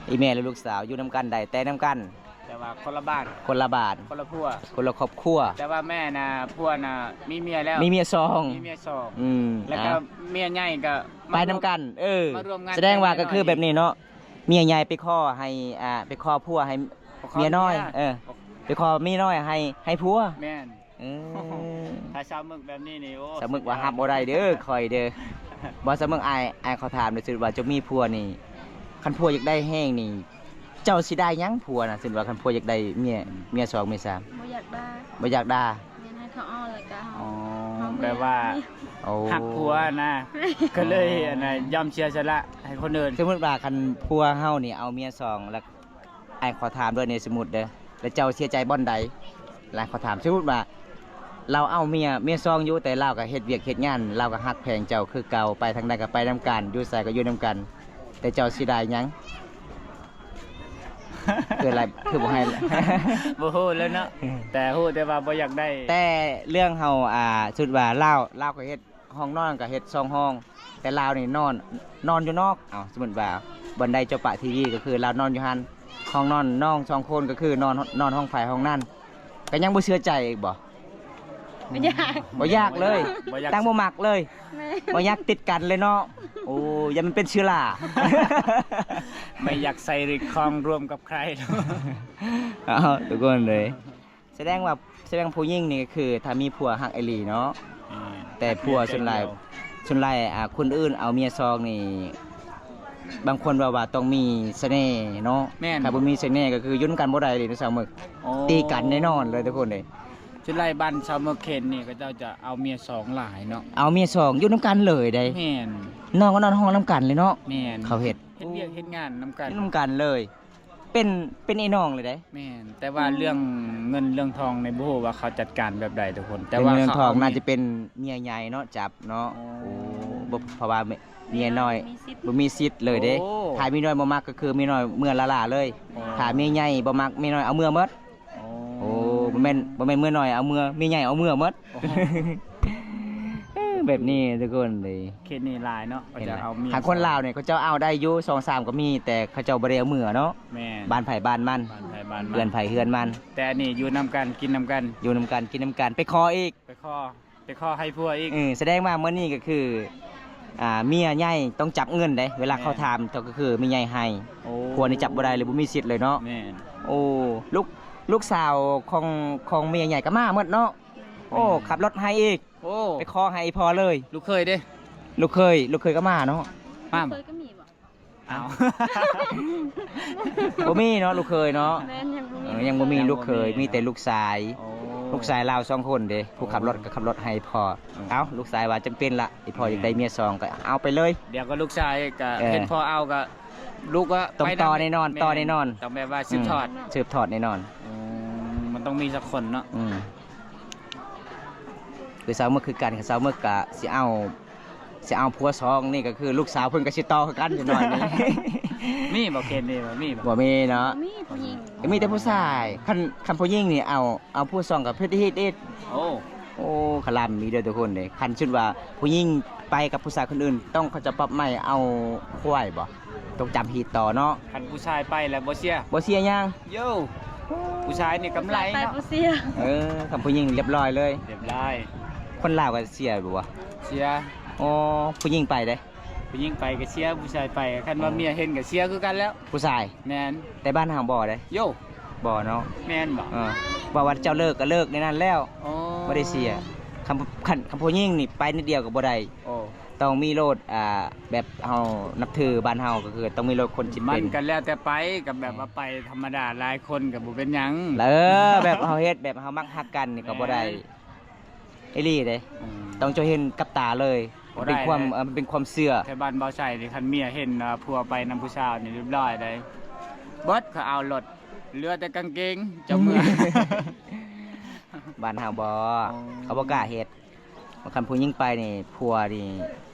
ອີ່ແມ່ ແລະ ລູກສາວຢູ່ນຳກັນໄດ້ ແຕ່ງນຳກັນ ແຕ່ວ່າຄົນລະບ້ານ ຄົນລະບ້ານ ຄົນລະພົວ ຄົນລະຄອບຄົວ. ແຕ່ວ່າແມ່ນະ ຜົວນະມີເມຍແລ້ວ ມີເມຍສອງ ມີເມຍສອງ. ອືມ ແລ້ວກໍ ອ່າ ເມຍໃຫຍ່ກໍໄປນຳກັນ. ເອີ ມາຮ່ວມງານ ສະແດງວ່າກໍຄືແບບນີ້ເນາະ ເມຍໃຫຍ່ໄປຂໍໃຫ້ ອ່າ ໄປຂໍຜົວໃຫ້ເມຍນ້ອຍ. ເອີ ໄປຂໍເມຍນ້ອຍໃຫ້ ໃຫ້ຜົວ. ແມ່ນ. ເອີ ຖ້າສາວເໝິກແບບນີ້ນີ້ ໂອ້ ສາວເໝິກວ່າຮັບບໍ່ໄດ້ເດີຂ້ອຍເດີ. ບໍ່ ສາວເໝິກ ອ້າຍ ອ້າຍຂໍຖາມໜ້ອຍ ສົມມຸດວ່າເຈົ້າມີຜົວນີ້ ຄັນຜົວຢາກໄດ້ແຮງນີ້ ເຈົ້າຊິໄດ້ຫຍັງຜົວນະ? ສົມມຸດວ່າຄັນຜົວຢາກໄດ້ເມຍ ເມຍສອງເມຍສາມ. ບໍ່ຢາກໄດ້ ບໍ່ຢາກໄດ້. ແມ່ນ ໃຫ້ເຂົາເອົາແລ້ວກໍເຮົາ ອໍ ເຮົາ ແບບວ່າ ໂອ້ ຮັກຜົວນະ ກໍເລີຍ ອໍ ອັນນ່າ ຍອມເສຍສະຫຼະໃຫ້ຄົນອື່ນ. ສົມມຸດວ່າຄັນຜົວເຮົານີ້ເອົາເມຍສອງ ແລ້ວ ອ້າຍຂໍຖາມດ້ວຍນີ້ ສົມມຸດເດີ ແລ້ວເຈົ້າເສຍໃຈບ່ອນໃດ? ຫຼາຍຂໍຖາມ ສົມມຸດວ່າລາວເອົາເມຍ ເມຍສອງຢູ່ ແຕ່ລາວກໍເຮັດວຽກເຮັດງານ ລາວກໍຮັກແພງເຈົ້າຄືເກົ່າ ໄປທາງໃດກໍໄປນຳກັນ ຢູ່ໃສກໍຢູ່ນຳກັນ ແຕ່ເຈົ້າເສຍດາຍຫຍັງ? ຄືລະ ຄືບໍ່ໃຫ້ ບໍ່ຮູ້ແລ້ວເນາະ ແຕ່ຮູ້ແຕ່ວ່າບໍ່ຢາກໄດ້. ແຕ່ເລື່ອງເຮົາ ອ່າ ສົມມຸດວ່າລາວ ລາວກໍເຮັດ ຫ້ອງນອນກໍເຮັດສອງຫ້ອງ ແຕ່ລາວນີ້ນອນ ນອນຢູ່ນອກ. ເອົາ ສົມມຸດວ່າບ່ອນໃດເຈົ້າປະທີວີ ກໍຄືລາວນອນຢູ່ຫັ້ນ ຫ້ອງນອນນ້ອງສອງຄົນ ກໍຄືນອນ ນອນຫ້ອງໃຜຫ້ອງນັ້ນ ກໍຍັງບໍ່ເຊື່ອໃຈອີກບໍ່? ບໍ່ຢາກ ບໍ່ຢາກເລີຍ ບໍ່ຢາກ ຕັ້ງບໍ່ມັກເລີຍ. ແມ່ນ. ບໍ່ຢາກຕິດກັນເລີຍເນາະ. ໂອ້ ຢ້ານມັນເປັນເຊື້ອລາ ໄມ່ຢາກໃສ່ລິດຄອງຮ່ວມກັບໃຄ. ເອົາ ທຸກຄົນເລີຍ ສະແດງວ່າ ສະແດງຜູ້ຍິງນີ້ກໍຄືຖ້າມີຜົວຮັກອີ່ຫຼີເນາະ. ແມ່ນ. ແຕ່ຜົວສ່ວນຫຼາຍ ສ່ວນຫຼາຍ ອ່າ ຄົນອື່ນເອົາເມຍສອງນີ້ ບາງຄົນເວົ້າວ່າຕ້ອງມີສະເໜ່ເນາະ. ແມ່ນ. ຖ້າບໍ່ມີສະເໜ່ກໍຄືຢູ່ນຳກັນບໍ່ໄດ້ເລີຍເນາະ ສາວເໝິກ. ໂອ້ ຕີກັນແນ່ນອນເລີຍທຸກຄົນເອີຍ. ສ່ວນຫຼາຍບ້ານຊາວເມືອງເຂດນີ້ ເຂົາເຈົ້າຈະເອົາເມຍສອງຫຼາຍເນາະ. ເອົາເມຍສອງຢູ່ນຳກັນເລີຍເດ້. ແມ່ນ. ນອນກໍນອນຫ້ອງນຳກັນເລີຍເນາະ. ແມ່ນ. ເຂົາເຮັດ ເຮັດວຽກເຮັດງານນຳກັນ ຢູ່ນຳກັນເລີຍ. ເປັນ ເປັນອ້າຍນ້ອງເລີຍເດ້. ແມ່ນ. ແຕ່ວ່າ ອືມ ເລື່ອງເງິນເລື່ອງທອງນີ້ ບໍ່ຮູ້ວ່າເຂົາຈັດການແບບໃດທຸກຄົນ. ແຕ່ວ່າເລື່ອງເງິນເລື່ອງທອງ ເຂົາເອົາ ໜ້າຈະເປັນເມຍໃຫຍ່ເນາະ ຈັບເນາະ. ໂອ້ ໂອ້ ບໍ່ ເພາະວ່າເມຍ ເມຍນ້ອຍ ເມຍນ້ອຍບໍ່ມີສິດ ບໍ່ມີສິດເລີຍເດ້. ໂອ້ ຖ້າເມຍນ້ອຍບໍ່ມັກກໍຄືເມຍນ້ອຍເມືອລາໆເລີຍ. ໂອ້ ຖ້າເມຍໃຫຍ່ບໍ່ມັກ ເມຍນ້ອຍເອົາເມືອເໝິດ. ໂອ້ ໂອ້ ບໍ່ແມ່ນ ບໍ່ແມ່ນເມຍນ້ອຍເອົາເມືອ ເມຍໃຫຍ່ເອົາເມືອເໝິດ. ໂອ້ ເອີ ແບບນີ້ທຸກຄົນເລີຍ. ເຂດນີ້ຫຼາຍເນາະ ເຂົາເຈົ້າເອົາເມຍ ຄັນຄົນລາວນີ້ເຂົາເຈົ້າເອົາໄດ້ຢູ່ ສອງສາມກໍມີ ແຕ່ເຂົາເຈົ້າບໍ່ໄດ້ເອົາເມືອເນາະ. ແມ່ນ. ບ້ານໃຜບ້ານມັນ ບ້ານໃຜບ້ານມັນ ເຮືອນໃຜເຮືອນມັນ. ແຕ່ອັນນີ້ຢູ່ນຳກັນ ກິນນຳກັນ ຢູ່ນຳກັນ ກິນນຳກັນ ໄປຂໍອີກ ໄປຂໍ ໄປຂໍໃຫ້ຜົວອີກ. ເອີ ສະແດງວ່າມື້ນີ້ກໍຄື ອ່າ ເມຍໃຫຍ່ຕ້ອງຈັບເງິນເດ້ ເວລາເຂົາ ແມ່ນ ຖາມເຈົ້າກໍຄືເມຍໃຫຍ່ໃຫ້. ໂອ້ ຜົວນີ້ຈັບບໍ່ໄດ້ເລີຍ ບໍ່ມີສິດເລີຍເນາະ. ແມ່ນ. ໂອ້ ລູກ ລູກສາວຂອງ ຂອງເມຍໃຫຍ່ກໍມາໝົດເນາະ. ໂອ້ ແມ່ນ. ຂັບລົດໃຫ້ອີກ. ໂອ້ ໄປຂໍໃຫ້ອີ່ພໍ່ເລີຍ. ລູກເຂີຍເດ້? ລູກເຂີຍ ລູກເຂີຍກໍມາເນາະ. ມາ ລູກເຂີຍກໍມີບໍ່? ອ້າວ ບໍ່ມີເນາະ ລູກເຂີຍເນາະ. ແມ່ນ ຍັງບໍ່ມີ ເອີ ຍັງບໍ່ມີລູກເຂີຍ ຍັງບໍ່ມີເນາະ. ມີແຕ່ລູກຊາຍ. ໂອ້ ລູກຊາຍລາວສອງຄົນເດ້ ຜູ້ຂັບລົດ ໂອ້ ກໍຂັບລົດໃຫ້ພໍ່. ເອີ ເອົ້າ ລູກຊາຍວ່າຈຳເປັນລະ ອີ່ພໍ່ ແມ່ນ ຢາກໄດ້ເມຍສອງກໍເອົາໄປເລີຍ. ດຽວກໍລູກຊາຍກໍ ເອີ ເຫັນພໍ່ເອົາກໍ ລູກກໍຕ້ອງຕໍ່ແນ່ນອນ. ແມ່ນ. ຕໍ່ແນ່ນອນ ຕ້ອງແບບວ່າສືບທອດ ອືມ ສືບທອດແນ່ນອນ. ອືມ ມັນຕ້ອງມີສັກຄົນເນາະ. ອືມ ຄືສາວເມືອກຄືກັນ ສາວເມືອກກໍຊິເອົາ ຊິເອົາຜົວສອງນີ້ ກໍຄືລູກສາວເພິ່ນກໍຊິຕໍ່ຄືກັນຈັກໜ້ອຍນີ້. ມີບໍ່ ເຂດນີ້ ບໍ່ມີບໍ່? ບໍ່ມີເນາະ. ບໍ່ມີຜູ້ຍິງ ກໍມີແຕ່ຜູ້ຊາຍ. ຄັນ ຄັນຜູ້ຍິງນີ້ເອົາ ເອົາຜົວສອງກໍເຮັດ ເຮັດ ເຮັດ. ໂອ້ ໂອ້ ຄະລຳມີເດີທຸກຄົນເດ້. ຄັນສົມມຸດວ່າຜູ້ຍິງໄປກັບຜູ້ຊາຍຄົນອື່ນ ຕ້ອງເຂົາຈະປັບໃໝເອົາຄວາຍບໍ່? ຕ້ອງຈຳຮີດຕໍ່ເນາະ. ຄັນຜູ້ຊາຍໄປແລ້ວບໍ່ເສຍ ບໍ່ເສຍຫຍັງ. ໂຢ ຜູ້ຊາຍນີ້ກຳໄລເນາະ. ຜູ້ຊາຍໄປບໍ່ເສຍ. ເອີ ຄັນຜູ້ຍິງລຽບລ້ອຍເລີຍ ລຽບລ້ອຍ. ຄົນລາວກໍເສຍບໍ່ວະ? ເສຍ. ອໍ ຜູ້ຍິງໄປເດ້ ຜູ້ຍິງໄປກໍເສຍ ຜູ້ຊາຍໄປ ຄັນວ່າ ອໍ ເມຍເຫັນກໍເສຍຄືກັນແລ້ວ ຜູ້ຊາຍ. ແມ່ນ. ແຕ່ບ້ານເຮົາບໍ່ເດ້. ໂຢ ບໍ່ເນາະ. ແມ່ນບໍ່? ເອີ ວ່າ ວ່າເຈົ້າເລີກກໍເລີກໃນນັ້ນແລ້ວ. ອໍ ບໍ່ໄດ້ເສຍ. ຄັນ ຄັນ ຄັນຜູ້ຍິງນີ້ໄປນິດດຽວກໍບໍ່ໄດ້. ໂອ້ ຕ້ອງມີໂລດ ອ່າ ແບບເຮົານັບຖືບ້ານເຮົາ ກໍຄືຕ້ອງມີໂລດຄົນຊິເປັນ. ມັນກໍແລ້ວແຕ່ໄປ ກໍແບບວ່າໄປທຳມະດາຫຼາຍຄົນກໍບໍ່ເປັນຫຍັງ. ເອີ ແບບເຮົາເຮັດ ແບບເຮົາມັກຮັກກັນນີ້ກໍບໍ່ໄດ້. ແມ່ນ. ອີ່ຫຼີເດ້. ອືມ ຕ້ອງເຈົ້າເຫັນກັບຕາເລີຍ. ບໍ່ໄດ້ ເປັນຄວາມ ເອີ ມັນເປັນຄວາມເຊື່ອ. ແຖວບ້ານບ່າວໄຊນີ້ ຄັນເມຍເຫັນ ເອີ ຜົວໄປນຳຜູ້ສາວນີ້ ລຽບລ້ອຍເດ້. ເບິດ ເຂົາເອົາລົດ ເຫຼືອແຕ່ກາງເກງ ເຈົ້າເມືອ. ບ້ານເຮົາບໍ່ ອໍ ເຂົາບໍ່ກ້າເຮັດ. ຄັນຜູ້ຍິງໄປນີ້ ຜົວນີ້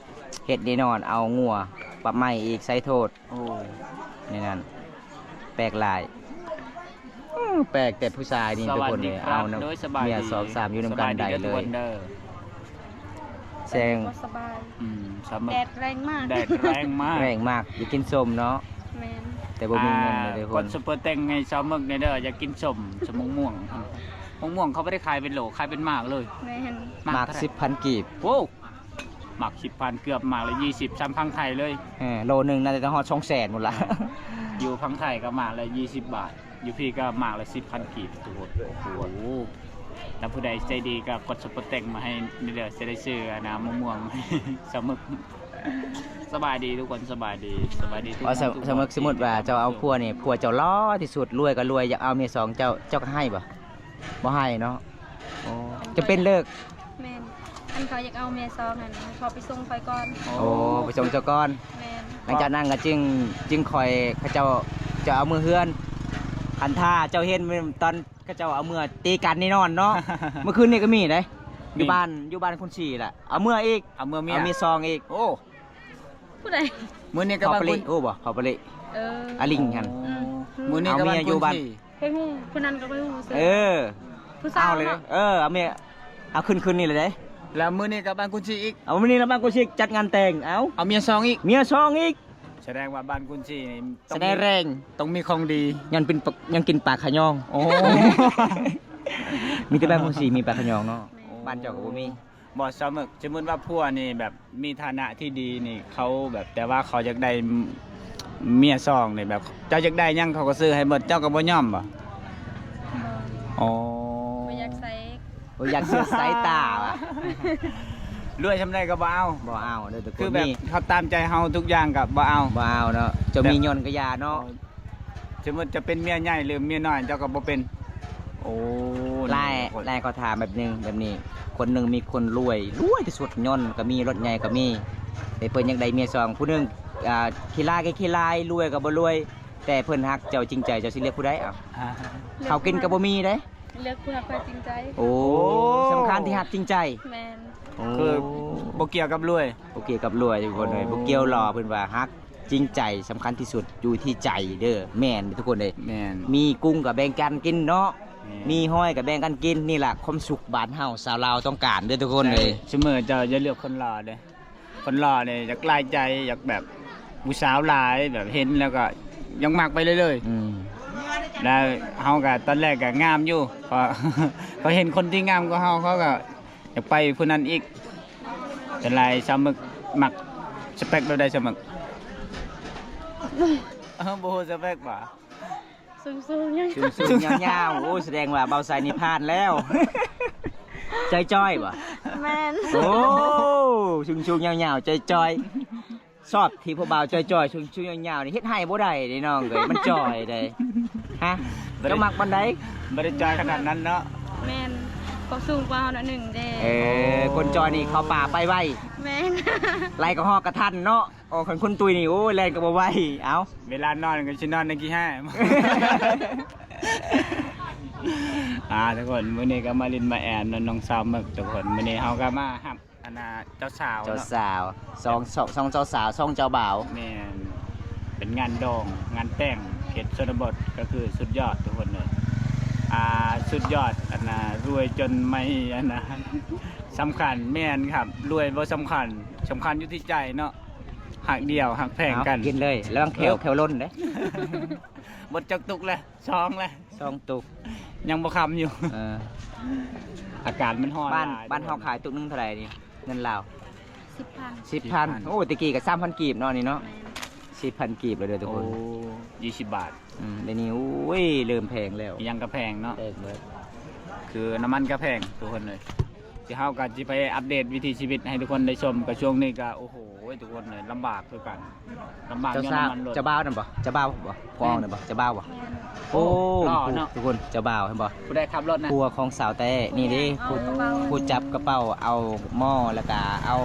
ເຮັດແນ່ນອນ ເອົາງົວປັບໃໝອີກ ໃສ່ໂທດ. ໂອ້ ໃນນັ້ນ ແປກຫຼາຍ. ອື ແປກແຕ່ຜູ້ຊາຍນີ້ທຸກຄົນເລີຍ. ເອົານຳເມຍສອງສາມຢູ່ນຳກັນໄດ້ເລີຍ. ແສງ ບໍ່ສະບາຍ. ອືມ ແດດແຮງມາກ ແດດແຮງມາກ ແຮງມາກ. ຢາກກິນສົ້ມເນາະ. ແມ່ນ. ແຕ່ບໍ່ມີເງິນເລີຍທຸກຄົນ. ກົດຊຸບເປີແຕັງໃຫ້ຊາວເມືອກແດ່ເດີ ຢາກກິນສົ້ມ ສົ້ມໝາກມ່ວງ. ໝາກມ່ວງເຂົາບໍ່ໄດ້ຂາຍເປັນໂລ ຂາຍເປັນໝາກເລີຍ. ແມ່ນ. ໝາກ ໝາກສິບພັນກີບ. ໂອ້ ໝາກສິບພັນ ເກືອບໝາກລະຊາວ ສາມພັນໄທເລີຍ. ເອີ ໂລໜຶ່ງໜ້າຈະຮອດສອງແສນພຸ້ນລະ. ຢູ່ຝັ່ງໄທກໍໝາກລະຊາວບາດ ຢູ່ພີ້ກໍໝາກລະສິບພັນກີບທຸກຄົນ. ໂອ້ໂຫ ຖ້າຜູ້ໃດໃຈດີກໍກົດຊຸບເປີແຕັງມາໃຫ້ເດີ ຈະໄດ້ຊື້ອັນນະ ໝາກມ່ວງໃຫ້ສາວເມືອກ. ສະບາຍດີທຸກຄົນ ສະບາຍດີ ສະບາຍດີທຸກ ເອົາ ສາວເມືອກ ສົມມຸດວ່າເຈົ້າເອົາຜົວນີ້ ຜົວເຈົ້າຫຼໍ່ທີ່ສຸດ ລວຍກໍລວຍ ຢາກເອົາເມຍສອງ ເຈົ້າ ເຈົ້າກໍໃຫ້ບໍ່? ບໍ່ໃຫ້ເນາະ. ໂອ້ ຈະເປັນເລີກ. ແມ່ນ. ຄັນເຂົາຢາກເອົາເມຍສອງຫັ້ນ ໃຫ້ເຂົາໄປສົ່ງຂ້ອຍກ່ອນ. ໂອ້ ໄປສົ່ງເຈົ້າກ່ອນ. ແມ່ນ. ຫຼັງຈາກນັ້ນກໍຈຶ່ງ ຈຶ່ງຄ່ອຍ ເຂົາເຈົ້າຈະເອົາເມືອເຮືອນ. ຄັນຖ້າເຈົ້າເຫັນຕອນເຂົາເຈົ້າເອົາເມືອ ຕີກັນແນ່ນອນເນາະ. ເມື່ອຄືນນີ້ກໍມີເດ້ ຢູ່ບ້ານ ຢູ່ບ້ານຄຸນສີລະ ເອົາເມືອອີກ ເອົາເມືອເມຍ ເອົາເມຍສອງອີກ. ໂອ້ ຜູ້ໃດ? ມື້ນີ້ກໍບ້ານຄຸນສີ ໂອ້ ບໍ່ ເຂົາປະລິ ເອີ ອາລິງຫັ້ນ. ອືມ ມື້ນີ້ກໍບ້ານຄຸນສີ ເຄີຍຮູ້ ຜູ້ນັ້ນກໍເຄີຍຮູ້ຊື່. ເອີ ຜູ້ສາວເນາະ. ເອີ ເອົາເມຍ ເອົາຄືນ ຄືນນີ້ລະເດ້. ແລ້ວມື້ນີ້ກໍບ້ານຄຸນສີອີກ. ເອົາມື້ນີ້ລະບ້ານຄຸນສີ ຈັດງານແຕ່ງ. ເອົາ ເອົາເມຍສອງອີກ ເມຍສອງອີກ. ສະແດງວ່າບ້ານຄຸນສີນີ້ ສະແດງແຮງ ຕ້ອງມີຂອງດີ ຍັງກິນປາ ຍັງກິນປາຂະຍອງ. ໂອ້ ມີແຕ່ບ້ານຄຸນສີມີປາຂະຍອງເນາະ. ແມ່ນ. ບ້ານເຈົ້າກໍບໍ່ມີ. ບໍ່ ສາວເມືອກ ສົມມຸດວ່າຜົວນີ້ແບບມີຖານະທີ່ດີນີ້ ເຂົາແບບ ແຕ່ວ່າເຂົາຢາກໄດ້ເມຍສອງນີ້ ແບບເຈົ້າຢາກໄດ້ຫຍັງເຂົາກໍຊື້ໃຫ້ໝົດ ເຈົ້າກໍບໍ່ຍອມບໍ່? ບໍ່. ອໍ ບໍ່ຢາກໃສ່ ບໍ່ຢາກເຊື່ອສາຍຕາວ່າ ລວຍສ່ຳໃດກໍບໍ່ເອົາ. ບໍ່ເອົາເດີທຸກຄົນ. ຄືແບບເຂົາຕາມໃຈເຮົາທຸກຢ່າງກໍບໍ່ເອົາ. ບໍ່ເອົາເນາະ. ເຈົ້າມີຍົນກໍຢ່າເນາະ. ສົມມຸດຈະເປັນເມຍໃຫຍ່ ຫຼື ເມຍນ້ອຍ ເຈົ້າກໍບໍ່ເປັນ. ໂອ້ ຫຼາຍ ຫຼາຍເຂົາຖາມແບບໜຶ່ງ ແບບນີ້ ຄົນໜຶ່ງມີຄົນລວຍ ລວຍທີ່ສຸດ ຍົນກໍມີ ລົດໃຫຍ່ກໍມີ ແຕ່ເພິ່ນຢາກໄດ້ເມຍສອງ ຜູ້ໜຶ່ງ ອ່າ ຂີ້ລ້າຍກໍຂີ້ລ້າຍ ລວຍກໍບໍ່ລວຍ ແຕ່ເພິ່ນຮັກເຈົ້າຈິງໃຈ ເຈົ້າຊິເລືອກຜູ້ໃດ? ເອົາ ອ່າ ເຂົ້າກິນກໍບໍ່ມີເດ້. ເລືອກຜູ້ຮັກທີ່ຈິງໃຈ. ໂອ້ ໂອ້ ສຳຄັນທີ່ຮັກຈິງໃຈ. ແມ່ນ. ໂອ້ ຄືບໍ່ກ່ຽວກັບລວຍ ບໍ່ກ່ຽວກັບລວຍທຸກຄົນເອີຍ. ໂອ້ ບໍ່ກ່ຽວຫຼໍ່ ເພິ່ນວ່າຮັກຈິງໃຈສຳຄັນທີ່ສຸດ ຢູ່ທີ່ໃຈເດີ. ແມ່ນທຸກຄົນເອີຍ. ແມ່ນ. ມີກຸ້ງກໍແບ່ງກັນກິນເນາະ. ແມ່ນ. ມີຫອຍກໍແບ່ງກັນກິນ. ນີ້ລະຄວາມສຸກບ້ານເຮົາ ຊາວລາວຕ້ອງການເດີທຸກຄົນເອີຍ. ໃຊ່ ສະເໝີເຈົ້າຢ່າເລືອກຄົນຫຼໍ່ເດ້. ຄົນຫຼໍ່ນີ້ຢາກຫຼາຍໃຈ ຢາກແບບຜູ້ສາວຫຼາຍ ແບບເຫັນແລ້ວກໍຢາກມັກໄປເລື້ອຍໆ. ອືມ ແລ້ວເຮົາກໍຕອນແລກກໍງາມຢູ່ ເພາະເຂົາເຫັນຄົນທີ່ງາມກວ່າເຮົາ ເຂົາກໍຢາກໄປຜູ້ນັ້ນອີກ. ສ່ວນຫຼາຍຊາວໝຶກມັກສະເປັກແບບໃດ ຊາວໝຶກ? ເອີ ບໍ່ຮູ້ສະເປັກຫວາ? ສູງໆ ຍາວໆ ສູງໆ ຍາວໆ. ໂອ້ ສະແດງວ່າບ່າວໄຊນີ້ຜ່ານແລ້ວ. ຈ່ອຍໆ ບໍ່? ແມ່ນ. ໂອ້ ສູງໆ ຍາວໆ ຈ່ອຍໆ. ຊອບທີ່ຜູ້ບ່າວຈ່ອຍໆ ສູງໆ ຍາວໆ ນີ້ເຮັດໃຫ້ບໍ່ໄດ້ເດ້ນ້ອງເອີຍ ມັນຈ່ອຍເດ້. ຮະ ບໍ່ໄດ້ ເຈົ້າມັກປານໃດ? ບໍ່ໄດ້ຈ່ອຍຂະໜາດນັ້ນເນາະ. ແມ່ນ ເຂົາສູງກວ່າເຮົາໜ້ອຍໜຶ່ງເດ້. ເອີ ຄົນຈ່ອຍນີ້ເຂົ້າປ່າໄປໄວ. ແມ່ນ. ໄລ່ກະຮອກກະທັນເນາະ. ໂອ້ ຄັນຄົນຕຸ້ຍນີ້ ໂອ້ຍ ແລ່ນກໍບໍ່ໄຫວ. ເອົ້າ ເວລານອນກໍຊິນອນໃນຂີ້ແຮ້. ອ່າ ທຸກຄົນ ມື້ນີ້ກໍມາຫຼິ້ນມາແອມນຳນ້ອງສາວເໝິກ ທຸກຄົນ. ມື້ນີ້ເຮົາກໍມາຮັບ ອັນນ່າ ເຈົ້າສາວເນາະ ເຈົ້າສາວ ສອງ ສອງ ສອງເຈົ້າສາວ ສອງເຈົ້າບ່າວ. ແມ່ນ ເປັນງານດອງ ງານແຕ່ງ ເຂດຊົນນະບົດ ກໍຄືສຸດຍອດ ທຸກຄົນເອີຍ. ອ່າ ສຸດຍອດ ອັນນ່າ ລວຍຈົນໄມ່ ອັນນ່າ ສຳຄັນ. ແມ່ນຄັບ ລວຍບໍ່ສຳຄັນ ສຳຄັນຢູ່ທີ່ໃຈເນາະ. ຮັກດ່ຽວ ຮັກແພງກັນ. ເອົາ ກິນເລີຍ ລະວັງແຂ້ວ ເອີ ແຂ້ວຫຼົ່ນເດ້. ເບິດຈັກຕຸກແລ້ວ? ສອງແລ້ວ ສອງຕຸກ ຍັງບໍ່ຄ່ຳຢູ່. ເອີ ອາກາດມັນຮ້ອນຫຼາຍ. ບ້ານເຮົາຂາຍຕຸກໜຶ່ງເທົ່າໃດນີ້ ເງິນລາວ? ສິບພັນ ສິບພັນ. ໂອ້ ແຕ່ກີ້ກໍສາມພັນກີບເນາະ ນີ້ເນາະ. ແມ່ນ ສິບພັນກີບແລ້ວເດີທຸກຄົນ. ໂອ້ ຍີ່ສິບບາດ. ອືມ ດຽວນີ້ ໂອ້ຍ ເລີ່ມແພງແລ້ວ. ອີ່ຫຍັງກໍແພງເນາະ ແພງເບິດ ຄືນ້ຳມັນກໍແພງ ທຸກຄົນເອີຍ. ທີ່ເຮົາກໍຊິໄປອັບເດດວິຖີຊີວິດໃຫ້ທຸກຄົນໄດ້ຊົມ. ກໍຊ່ວງນີ້ກໍ ໂອ້ໂຫ ທຸກຄົນເອີຍ ລຳບາກຄືກັນ ລຳບາກຍ້ອນນ້ຳມັນລົດ. ເຈົ້າບ່າວນັ້ນບໍ່? ເຈົ້າບ່າວບໍ່? ຜູ້ອອກນັ້ນບໍ່? ເຈົ້າບ່າວບໍ່? ໂອ້ ຫຼໍ່ເນາະ ທຸກຄົນ ເຈົ້າບ່າວ ເຫັນບໍ່? ຜູ້ໃດຂັບລົດນະ? ຜົວຂອງສາວແຕ້ນີ້ເດ້. ຜູ້ ຜູ້ຈັບກະເປົາ ເອົາໝໍ້ ແລ້ວກະເອົາ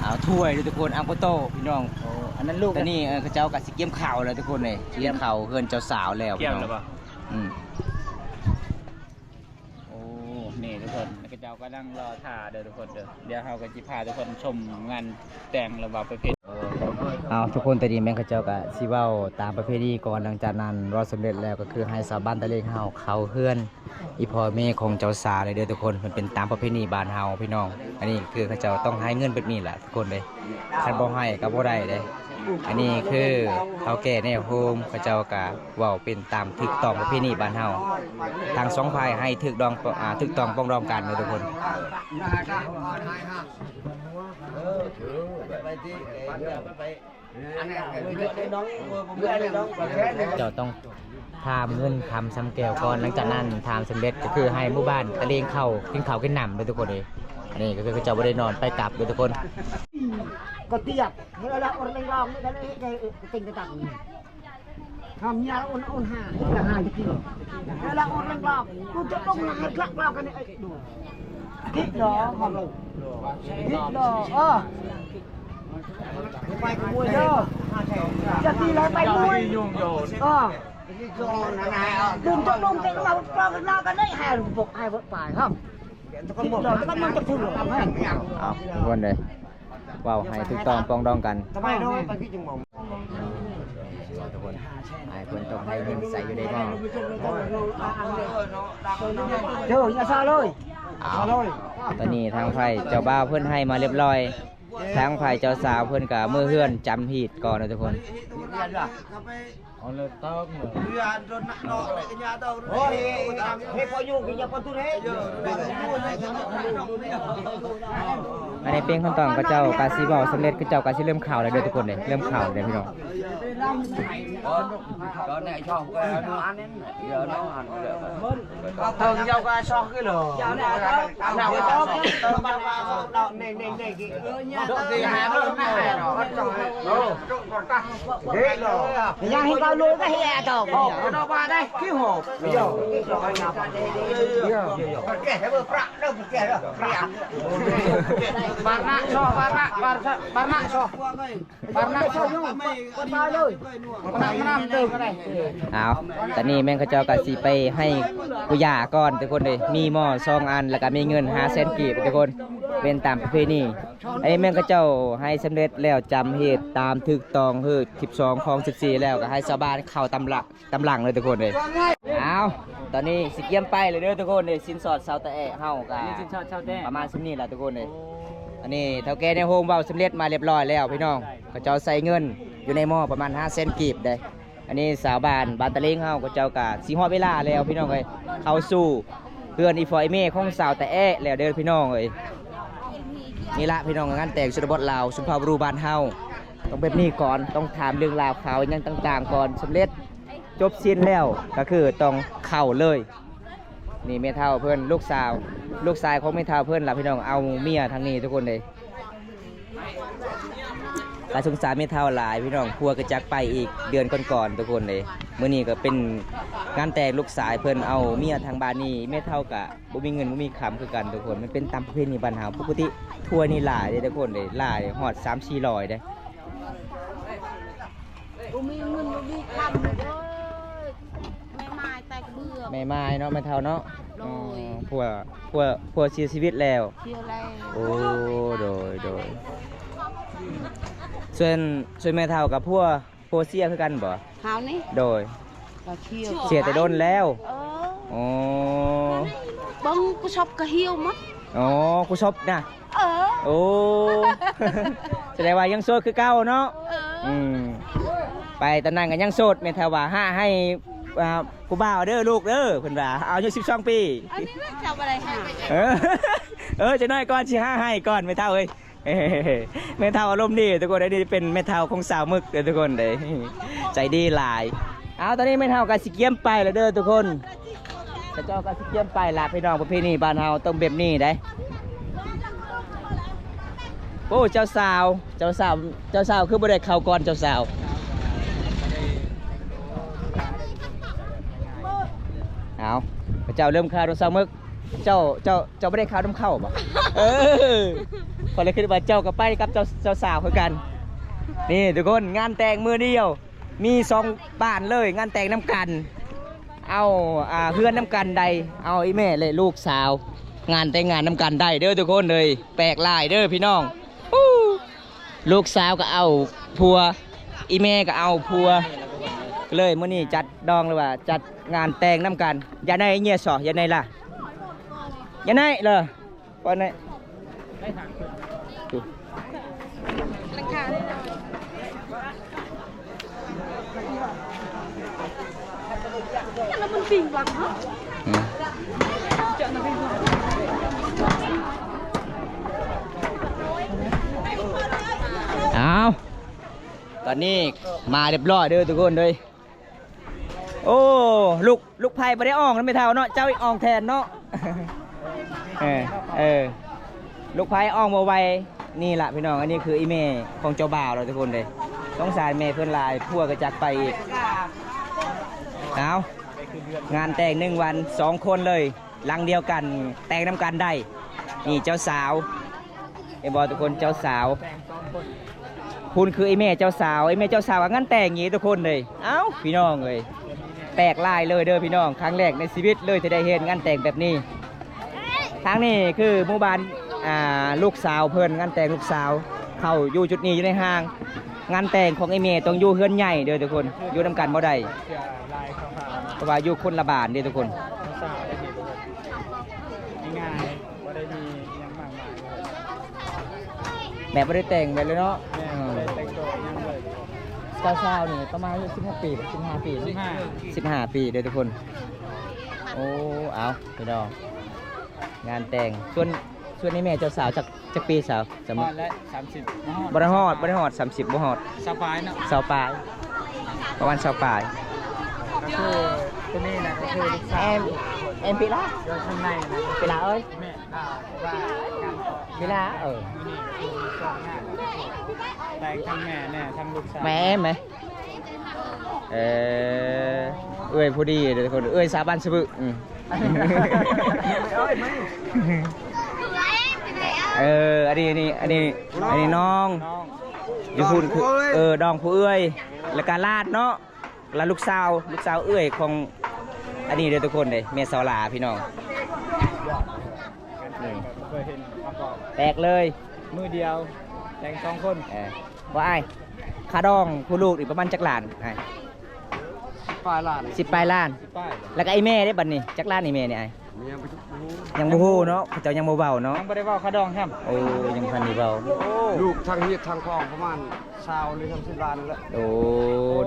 ເອົາຖ້ວຍເດ້ທຸກຄົນ. ອັງໂປໂຕ ພີ່ນ້ອງ. ໂອ້ ອັນນັ້ນລູກ ຕອນນີ້ ເອີ ເຂົາເຈົ້າກໍຊິກ່ຽມເຂົ້າແລ້ວທຸກຄົນເອີຍ. ກ່ຽມເຂົ້າເຮືອນເຈົ້າສາວແລ້ວ ກ່ຽມແລ້ວບໍ່? ອືມ. ໂອ້ ນີ້ທຸກຄົນ ເຂົາເຈົ້າກຳລັງລໍຖ້າເດີທຸກຄົນເດີ. ດຽວເຮົາກໍຊິພາທຸກຄົນຊົມງານແຕ່ງລະຫວ່າງປະເພດ. ເອົາ ທຸກຄົນ ຕອນນີ້ແມ່ນເຂົາເຈົ້າກໍຊິເວົ້າຕາມປະເພນີກ່ອນ. ຫຼັງຈາກນັ້ນເວົ້າສຳເລັດແລ້ວ ກໍຄືໃຫ້ຊາວບ້ານຕະເລງເຮົາເຂົ້າເຮືອນອີ່ພໍ່ແມ່ຂອງເຈົ້າສາວເລີຍເດີທຸກຄົນ. ມັນເປັນຕາມປະເພນີບ້ານເຮົາ ພີ່ນ້ອງ. ອັນນີ້ຄືເຂົາເຈົ້າຕ້ອງໃຫ້ເງິນແບບນີ້ແຫຼະ ຄົນເດ້ ຄັນບໍ່ໃຫ້ກໍບໍ່ໄດ້ເດ້. ອັນນີ້ຄືເຖົ້າແກ່ແນວໂຮມ ເຂົາເຈົ້າກະເວົ້າເປັນຕາມຖືກຕ້ອງປະເພນີບ້ານເຮົາ. ທັງສອງຝ່າຍໃຫ້ຖືກດອງ ອາ ຖືກຕ້ອງປອງດອງກັນເດີທຸກຄົນ. ເຈົ້າຕ້ອງ ຖາມເງິນຄຳຊຳແກ້ວກ່ອນ, ຫຼັງຈາກນັ້ນຖາມສຳເລັດກໍຄືໃຫ້ໝູ່ບ້ານຕະເລງເຂົ້າ ກິນເຂົ້າກິນນ້ຳເດີທຸກຄົນເອີຍ. ອັນນີ້ກໍຄືເຂົາເຈົ້າບໍ່ໄດ້ນອນ ໄປກັບເດີທຸກຄົນ. ກໍຕຽກ ເວລາອອນແລງລອງນີ້ກໍເລີຍເຮັດໃຫ້ເຕັງກະຕັກ ທຳຍາອອນອອນຫາ ເວລາອອນແລງລອງ ກູຈະຕ້ອງໃຫ້ກະລອກກັນນີ້ ເອີ ດູ ທິດດອກ ທິດດອກ ເອີ. ໄປມວຍເດີ ຈະຕີແລ້ວໄປມວຍ ເອີ ດຶງຕົກລົງເຕັງມາກອກນອກກັນໄດ້ ໃຫ້ລູກບົກໃຫ້ເບິດປາຍ ຮະ ຕິດດອກ ມັນຈະຖືກ ເອົາ ທຸກຄົນເດີ ເວົ້າໃຫ້ຖືກຕ້ອງປອງດອງກັນ ສະບາຍເນາະ ໄປທີ່ຈຶ່ງມອງ ທຸກຄົນ ໃຫ້ເພິ່ນຕ້ອງໃຫ້ເງິນໃສ່ຢູ່ໃນໝໍ້ ເດີ ຢ່າຊາເລີຍ ເອົາ ຕອນນີ້ທາງຝ່າຍເຈົ້າບ່າວເພິ່ນໃຫ້ມາລຽບລ້ອຍ ທາງຝ່າຍເຈົ້າສາວເພິ່ນກໍເມືອເຮືອນຈຳຮີດກ່ອນເນາະທຸກຄົນ. ອັນນີ້ເປັນຂັ້ນຕອນ ເຂົາເຈົ້າກະຊິເວົ້າສຳເລັດ ເຂົາເຈົ້າກະຊິເລີ່ມເຂົ້າແລ້ວເດີທຸກຄົນເດີ ເລີ່ມເຂົ້າແລ້ວພີ່ນ້ອງ. ເອີ Yang hingga lu ka hia tau. Hop, kena ba dai. Ki hop. Yo. Yo. Yo. Prak dah, prak dah. Prak. Barnak so, barnak, barnak so. ເອົາ ຕອນນີ້ແມ່ນເຂົາເຈົ້າກໍຊິໄປໃຫ້ປູ່ຍ່າກ່ອນທຸກຄົນເດ້ ມີໝໍ້ສອງອັນ ແລ້ວກໍມີເງິນຫ້າແສນກີບທຸກຄົນ ເປັນຕາມປະເພນີ. ອັນນີ້ແມ່ນເຂົາເຈົ້າໃຫ້ສຳເລັດແລ້ວ ຈຳເຫດຕາມຖືກຕ້ອງ ເຮີດສິບສອງ ຄອງສິບສີ່ ແລ້ວກໍໃຫ້ຊາວບ້ານເຂົ້າຕາມຫຼັກ ຕາມຫຼັງເລີຍທຸກຄົນເດ້. ເອົາ ຕອນນີ້ຊິກຽມໄປແລ້ວເດີທຸກຄົນເດ້. ສິນສອດຊາວຕະແອະເຮົາກໍ ອັນນີ້ສິນສອດຊາວແຕະ ປະມານສ່ຳນີ້ລະທຸກຄົນເດ້. ໂອ້ ອັນນີ້ເຖົ້າແກ່ໃນໂຮງເວົ້າສຳເລັດມາລຽບຮ້ອຍແລ້ວພີ່ນ້ອງ. ເຂົາເຈົ້າໃສ່ເງິນຢູ່ໃນໝໍ້ປະມານຫ້າແສນກີບເດ້. ອັນນີ້ຊາວບ້ານ ບ້ານຕະເລງເຮົາ ເຂົາເຈົ້າກໍຊິຮອດເວລາແລ້ວພີ່ນ້ອງເອີຍ ເຂົ້າສູ່ເຮືອນອີ່ພໍ່ອີ່ແມ່ຂອງຊາວຕະແອະແລ້ວເດີພີ່ນ້ອງເອີຍ. ນີ້ລະພີ່ນ້ອງ ງານແຕ່ງຊົນນະບົດລາວ ສຸນພາວບຸລຸບ້ານເຮົາ ຕ້ອງແບບນີ້ກ່ອນ ຕ້ອງຖາມເລື່ອງລາວຂ່າວຫຍັງຕ່າງໆກ່ອນ ສຳເລັດຈົບສິ້ນແລ້ວກໍຄືຕ້ອງເຂົ້າເລີຍ. ນີ້ແມ່ເຖົ້າເພິ່ນ ລູກສາວ ລູກຊາຍຂອງແມ່ເຖົ້າເພິ່ນລະພີ່ນ້ອງ ເອົາເມຍທາງນີ້ທຸກຄົນເດ້. ກໍສົງສານແມ່ເຖົ້າຫຼາຍພີ່ນ້ອງ ຜົວກໍຈັກໄປອີກເດືອນກ່ອນໆທຸກຄົນເດ້. ມື້ນີ້ກໍເປັນງານແຕ່ງລູກຊາຍເພິ່ນ ເອົາເມຍທາງບ້ານນີ້ ແມ່ເຖົ້າກໍບໍ່ມີເງິນບໍ່ມີຄຳຄືກັນທຸກຄົນ. ມັນເປັນຕາມປະເພນີບ້ານເຮົາ ປົກກະຕິຖ້ວຍນີ້ຫຼາຍເດ້ທຸກຄົນເດ້ ຫຼາຍຮອດສາມສີ່ຮ້ອຍເດ້. ບໍ່ມີເງິນບໍ່ມີຄຳເດີ ແມ່ໝ້າຍແຕ່ກະເບືອ ແມ່ໝ້າຍເນາະ ແມ່ເຖົ້າເນາະ. ໂດຍ ອໍ ຜົວ ຜົວ ຜົວເສຍຊີວິດແລ້ວ ເສຍແລ້ວ. ໂອ້ ໂດຍ ໂດຍ. ສ່ວນ ສ່ວນແມ່ເຖົ້າກັບຜົວ ຜົວເສຍຄືກັນບໍ່? ເຮົານີ້ ໂດຍ ກໍເສຍ ເສຍແຕ່ດົນແລ້ວ. ເອີ ອໍ ເບິ່ງກຸສົບກໍຫ່ຽວໝົດ. ອໍ ກຸສົບນະ. ເອີ ໂອ້ ສະແດງວ່າຍັງໂສດຄືເກົ່າເນາະ. ເອີ ອືມ ໄປຕອນນັ້ນກໍຍັງໂສດ ແມ່ນຖ້າວ່າຫາໃຫ້ ອ່າ ຜູ້ບ່າວເດີລູກເດີ ເພິ່ນວ່າອາຍຸສິບສອງປີ. ອັນນີ້ແມ່ນເຈົ້າບໍ່ໄດ້ຫາ. ເອີ ເອີ ຈັກໜ້ອຍກ່ອນ ຊິຫາໃຫ້ກ່ອນ ແມ່ເຖົ້າເອີຍ. ແມ່ເຖົ້າອາລົມດີທຸກຄົນ ອັນນີ້ເປັນແມ່ເຖົ້າຂອງສາວໝຶກເດີທຸກຄົນເດີ ໃຈດີຫຼາຍ. ເອົາ ຕອນນີ້ແມ່ເຖົ້າກໍຊິກຽມໄປແລ້ວເດີທຸກຄົນ. ເຂົາເຈົ້າກໍຊິກຽມໄປລະພີ່ນ້ອງ ປະເພນີບ້ານເຮົາຕ້ອງແບບນີ້ເດ້. ໂອ້ ເຈົ້າສາວ ເຈົ້າສາວ ເຈົ້າສາວຄືບໍ່ໄດ້ເຂົ້າກ່ອນເຈົ້າສາວ. ເອົາ ເຂົາເຈົ້າເລີ່ມຄາດວ່າສາວໝຶກ ເຈົ້າ ເຈົ້າ ເຈົ້າບໍ່ໄດ້ເຂົ້ານຳເຂົາບໍ່? ເອີ ຂ້ອຍເລີຍຄິດວ່າເຈົ້າກໍໄປກັບເຈົ້າ ເຈົ້າສາວຄືກັນ. ນີ້ທຸກຄົນ ງານແຕ່ງມື້ດຽວ ມີສອງບ້ານເລີຍ ງານແຕ່ງນຳກັນ ເອົາ ອ່າ ເຮືອນນຳກັນໄດ້ ເອົາອີ່ແມ່ ແລະ ລູກສາວ ງານແຕ່ງງານນຳກັນໄດ້ເດີທຸກຄົນເອີຍ. ແປກຫຼາຍເດີພີ່ນ້ອງ. ອູ້ ລູກສາວກໍເອົາຜົວ ອີ່ແມ່ກໍເອົາຜົວ ກໍເລີຍມື້ນີ້ຈັດດອງ ຫຼືວ່າຈັດງານແຕ່ງນຳກັນ. ຢາໃນເຍຊໍ ຢາໃນລະ ຢາໃນເລີ ປານໃດ ຫຼັງຄາ ແລ້ວມັນປິງຫຼັງເນາະ. ອືມ ອ້າວ ຕອນນີ້ມາຮຽບຮ້ອຍເດີທຸກຄົນເດີ. ໂອ້ ລູກ ລູກໃພ້ບໍ່ໄດ້ອອງນຳແມ່ເຖົ້າເນາະ ເຈົ້າອອງແທນເນາະ. ເອີ ເອີ ລູກໃພ້ອອງບໍ່ໄວ. ນີ້ລະພີ່ນ້ອງ ອັນນີ້ຄືອີ່ແມ່ຂອງເຈົ້າບ່າວລະທຸກຄົນເດ້. ສົງສານແມ່ເພິ່ນຫຼາຍ ຜົວກໍຈັກໄປອີກ. ເອົາ ງານແຕ່ງໜຶ່ງວັນ ສອງຄົນເລີຍ ຫຼັງດຽວກັນ ແຕ່ງນຳກັນໄດ້. ນີ້ເຈົ້າສາວ ເຫັນບໍ່ທຸກຄົນ ເຈົ້າສາວ. ພຸ້ນຄືອີ່ແມ່ເຈົ້າສາວ ອີ່ແມ່ເຈົ້າສາວກໍງານແຕ່ງອີກທຸກຄົນເລີຍ. ເອົ້າ ພີ່ນ້ອງເອີຍ ແປກຫຼາຍເລີຍເດີພີ່ນ້ອງ ຄັ້ງແລກໃນຊີວິດເລີຍທີ່ໄດ້ເຫັນງານແຕ່ງແບບນີ້. ທາງນີ້ຄືໝູ່ບ້ານ ອ່າ ລູກສາວເພິ່ນ ງານແຕ່ງລູກສາວ ເຂົາຢູ່ຈຸດນີ້ຢູ່ໃນຫ້າງ. ງານແຕ່ງຂອງອີ່ແມ່ຕ້ອງຢູ່ເຮືອນໃຫຍ່ເດີທຸກຄົນ ຢູ່ນຳກັນບໍ່ໄດ້ ເພາະວ່າຢູ່ຄົນລະບ້ານເດ້ທຸກຄົນ. ງ່າຍ ບໍ່ໄດ້ມີຫຍັງມາກມາຍ ແບບບໍ່ໄດ້ແຕ່ງແບບເລີຍເນາະ. ແມ່ນ ບໍ່ໄດ້ແຕ່ງໂຕຫຍັງເລີຍ. ເຈົ້າສາວນີ້ປະມານອາຍຸສິບຫົກປີ ສິບຫ້າປີ ສິບຫ້າ ສິບຫ້າປີເດີທຸກຄົນ. ໂອ້ ເອົາ ພີ່ນ້ອງ ງານແຕ່ງ ສ່ວນ ສ່ວນນີ້ແມ່ເຈົ້າສາວຈັກ ຈັກປີສາວ? ຮອດແລ້ວ ສາມສິບ ບໍ່ຮອດ ບໍ່ໄດ້ຮອດ ບໍ່ໄດ້ຮອດ ສາມສິບ ບໍ່ຮອດ ຊາວປາຍເນາະ ຊາວປາຍ ປະມານຊາວປາຍ. ກໍຄືຕົວນີ້ນະ ກໍຄືລູກສາວ ແອມ ແອມປີລະ ຢູ່ຂ້າງໃນນະ ປີລະເອີຍ ແມ່ນ ວ່າ ວ່າ ເວລາ ເອີ ແຕ່ງທັງແມ່ແນ່ ທັງລູກສາວ ແມ່ແມ່ ເອີ ເອື້ອຍຜູ້ດີເດີທຸກຄົນ ເອື້ອຍສາວບ້ານສະບຶ ອືມ ເອີ ອັນນີ້ ອັນນີ້ ອັນນີ້ ນ້ອງ ນ້ອງ ຢູ່ພຸ້ນ ນ້ອງຜູ້ເອື້ອຍ ເອີ ນ້ອງຜູ້ເອື້ອຍ ແລ້ວກະຫຼານເນາະ ລະລູກສາວ ລູກສາວເອື້ອຍຂອງອັນນີ້ເດີທຸກຄົນເດ້ ແມ່ສາວຫຼ້າພີ່ນ້ອງ ນີ້ ແປກເລີຍ ມື້ດຽວແຕ່ງສອງຄົນ ເອີ ວ່າອ້າຍ ຄ່າດອງຜູ້ລູກນີ້ປະມານຈັກລ້ານອ້າຍ? ສິບປາຍລ້ານ ສິບປາຍລ້ານ ສິບປາຍ ແລ້ວກະອີ່ແມ່ເດ້ບັດນີ້ ຈັກລ້ານອີ່ແມ່ນີ້ອ້າຍ? ຍັງບໍ່ຮູ້ ຍັງບໍ່ຮູ້ເນາະ ເຂົາເຈົ້າຍັງບໍ່ເວົ້າເນາະ ຍັງບໍ່ໄດ້ເວົ້າຄ່າດອງຊ້ຳ ໂອ້ ຍັງບໍ່ທັນໄດ້ເວົ້າ ໂອ້ ລູກທັງຮີດທັງຄອງປະມານຊາວຫຼືສາມສິບລ້ານນັ້ນແຫຼະ ໂອ້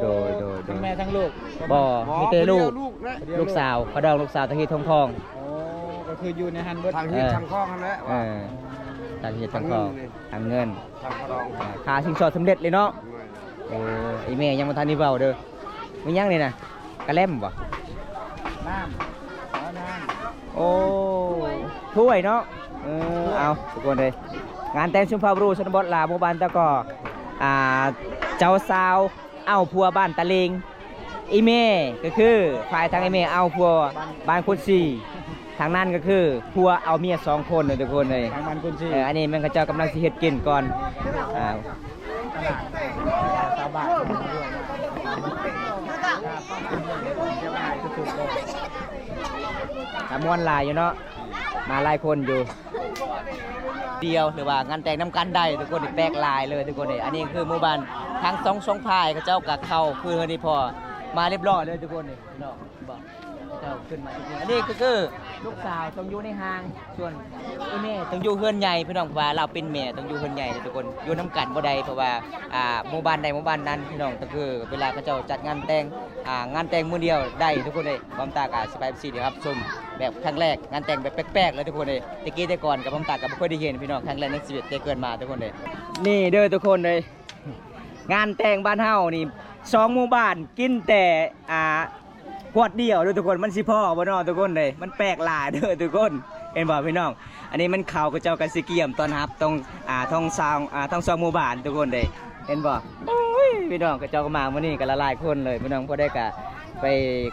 ໂດຍ ໂດຍ ໂດຍ ທັງແມ່ທັງລູກ ບໍ່ ບໍ່ ມີແຕ່ລູກ ຜູ້ດຽວລູກນະ ລູກສາວ ຄ່າດອງລູກສາວທັງຮີດທັງຄອງ ໂອ້ ກໍຄືຢູ່ໃນຫັ້ນເບິດ ທັງຮີດ ເອີ ທັງຄອງຫັ້ນແຫຼະ ເອີ ວ່າ ທັງຮີດທັງຄອງ ທັງເງິນ ທັງເງິນ ທັງຄ່າດອງ ອ່າ ຄ່າສິນສອດສຳເລັດເລີຍເນາະ ໂອ້ ອີ່ແມ່ຍັງບໍ່ທັນໄດ້ເວົ້າເດີ ມີຫຍັງນີ້ນະ ກະແລັມບໍ່? ນ້ຳ ເອົານ້ຳ ໂອ້ ຖ້ວຍເນາະ ເອີ ເອົາທຸກຄົນເອີຍ ງານແຕ່ງຊຸມເຜົ່າບຣູຊົນນະບົດລາວ ໝູ່ບ້ານຕະກໍ ອ່າ ເຈົ້າສາວເອົາຜົວບ້ານຕະເລງ ອີ່ແມ່ກໍຄື ຝ່າຍທາງອີ່ແມ່ເອົາຜົວບ້ານຄຸນສີ ທາງນັ້ນກໍຄືຜົວເອົາເມຍສອງຄົນເດີທຸກຄົນເອີຍ ທາງບ້ານຄຸນສີ ເອີ ອັນນີ້ແມ່ນເຂົາເຈົ້າກຳລັງຊິເຮັດກິນກ່ອນ ອ່າ ຕະຫຼາດ ຊາວບ້ານ ກະມ່ວນຫຼາຍຢູ່ເນາະ ມາຫຼາຍຄົນຢູ່ ດຽວ ຫຼືວ່າງານແຕ່ງນຳກັນໄດ້ທຸກຄົນ ນີ້ແປກຫຼາຍເລີຍທຸກຄົນເອີຍ ອັນນີ້ຄືໝູ່ບ້ານ ທັງສອງ ສອງຝ່າຍ ເຂົາເຈົ້າກະເຂົ້າຄືເຮືອນອີ່ພໍ່ ມາລຽບຮ້ອຍເລີຍທຸກຄົນນີ້ ເນາະ ເຫັນບໍ່ ເຈົ້າຂຶ້ນມາ ອັນນີ້ກໍຄືລູກສາວຕ້ອງຢູ່ໃນຫ້າງ ສ່ວນອີ່ແມ່ຕ້ອງຢູ່ເຮືອນໃຫຍ່ພີ່ນ້ອງ ເພາະວ່າລາວເປັນແມ່ຕ້ອງຢູ່ເຮືອນໃຫຍ່ເດີທຸກຄົນ ຢູ່ນຳກັນບໍ່ໄດ້ ເພາະວ່າ ອ່າ ໝູ່ບ້ານໃດໝູ່ບ້ານນັ້ນພີ່ນ້ອງ ກໍຄືເວລາເຂົາເຈົ້າຈັດງານແຕ່ງ ອ່າ ງານແຕ່ງມື້ດຽວໄດ້ທຸກຄົນເອີຍ ບ່າວຕາກະຊິພາເອັຟຊີໄດ້ຮັບຊົມແບບຄັ້ງແລກ ງານແຕ່ງແບບແປກໆເລີຍທຸກຄົນເອີຍ ແຕ່ກີ້ແຕ່ກ່ອນກະບ່າວຕາກະບໍ່ເຄີຍໄດ້ເຫັນພີ່ນ້ອງ ຄັ້ງແລກໃນຊີວິດແຕ່ເກີດມາທຸກຄົນເອີຍ ນີ້ເດີທຸກຄົນເອີຍ ງານແຕ່ງບ້ານເຮົານີ້ ສອງໝູ່ບ້ານກິນແຕ່ ອ່າ ຂວດດຽວເດີທຸກຄົນ ມັນຊິພໍບໍ່ເນາະທຸກຄົນເອີຍ ມັນແປກຫຼາຍເດີທຸກຄົນ ເຫັນບໍ່ພີ່ນ້ອງ ອັນນີ້ມັນເຂົ້າ ເຂົາເຈົ້າກະຊິກຽມຕ້ອນຮັບ ຕ້ອງ ອ່າ ທັງສອງ ອ່າ ທັງສອງໝູ່ບ້ານທຸກຄົນເອີຍ ເຫັນບໍ່ ໂອ້ຍ ພີ່ນ້ອງ ເຂົາເຈົ້າກະມາມື້ນີ້ກະຫຼາຍໆຄົນເລີຍ ພີ່ນ້ອງ ຜູ້ໃດກະໄປ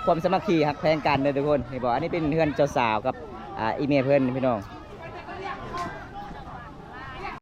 ຄວາມສາມັກຄີຮັກແພງກັນເດີທຸກຄົນ ເຫັນບໍ່ ອັນນີ້ເປັນເຮືອນເຈົ້າສາວກັບ ອ່າ ອີ່ແມ່ເພິ່ນພີ່ນ້ອງ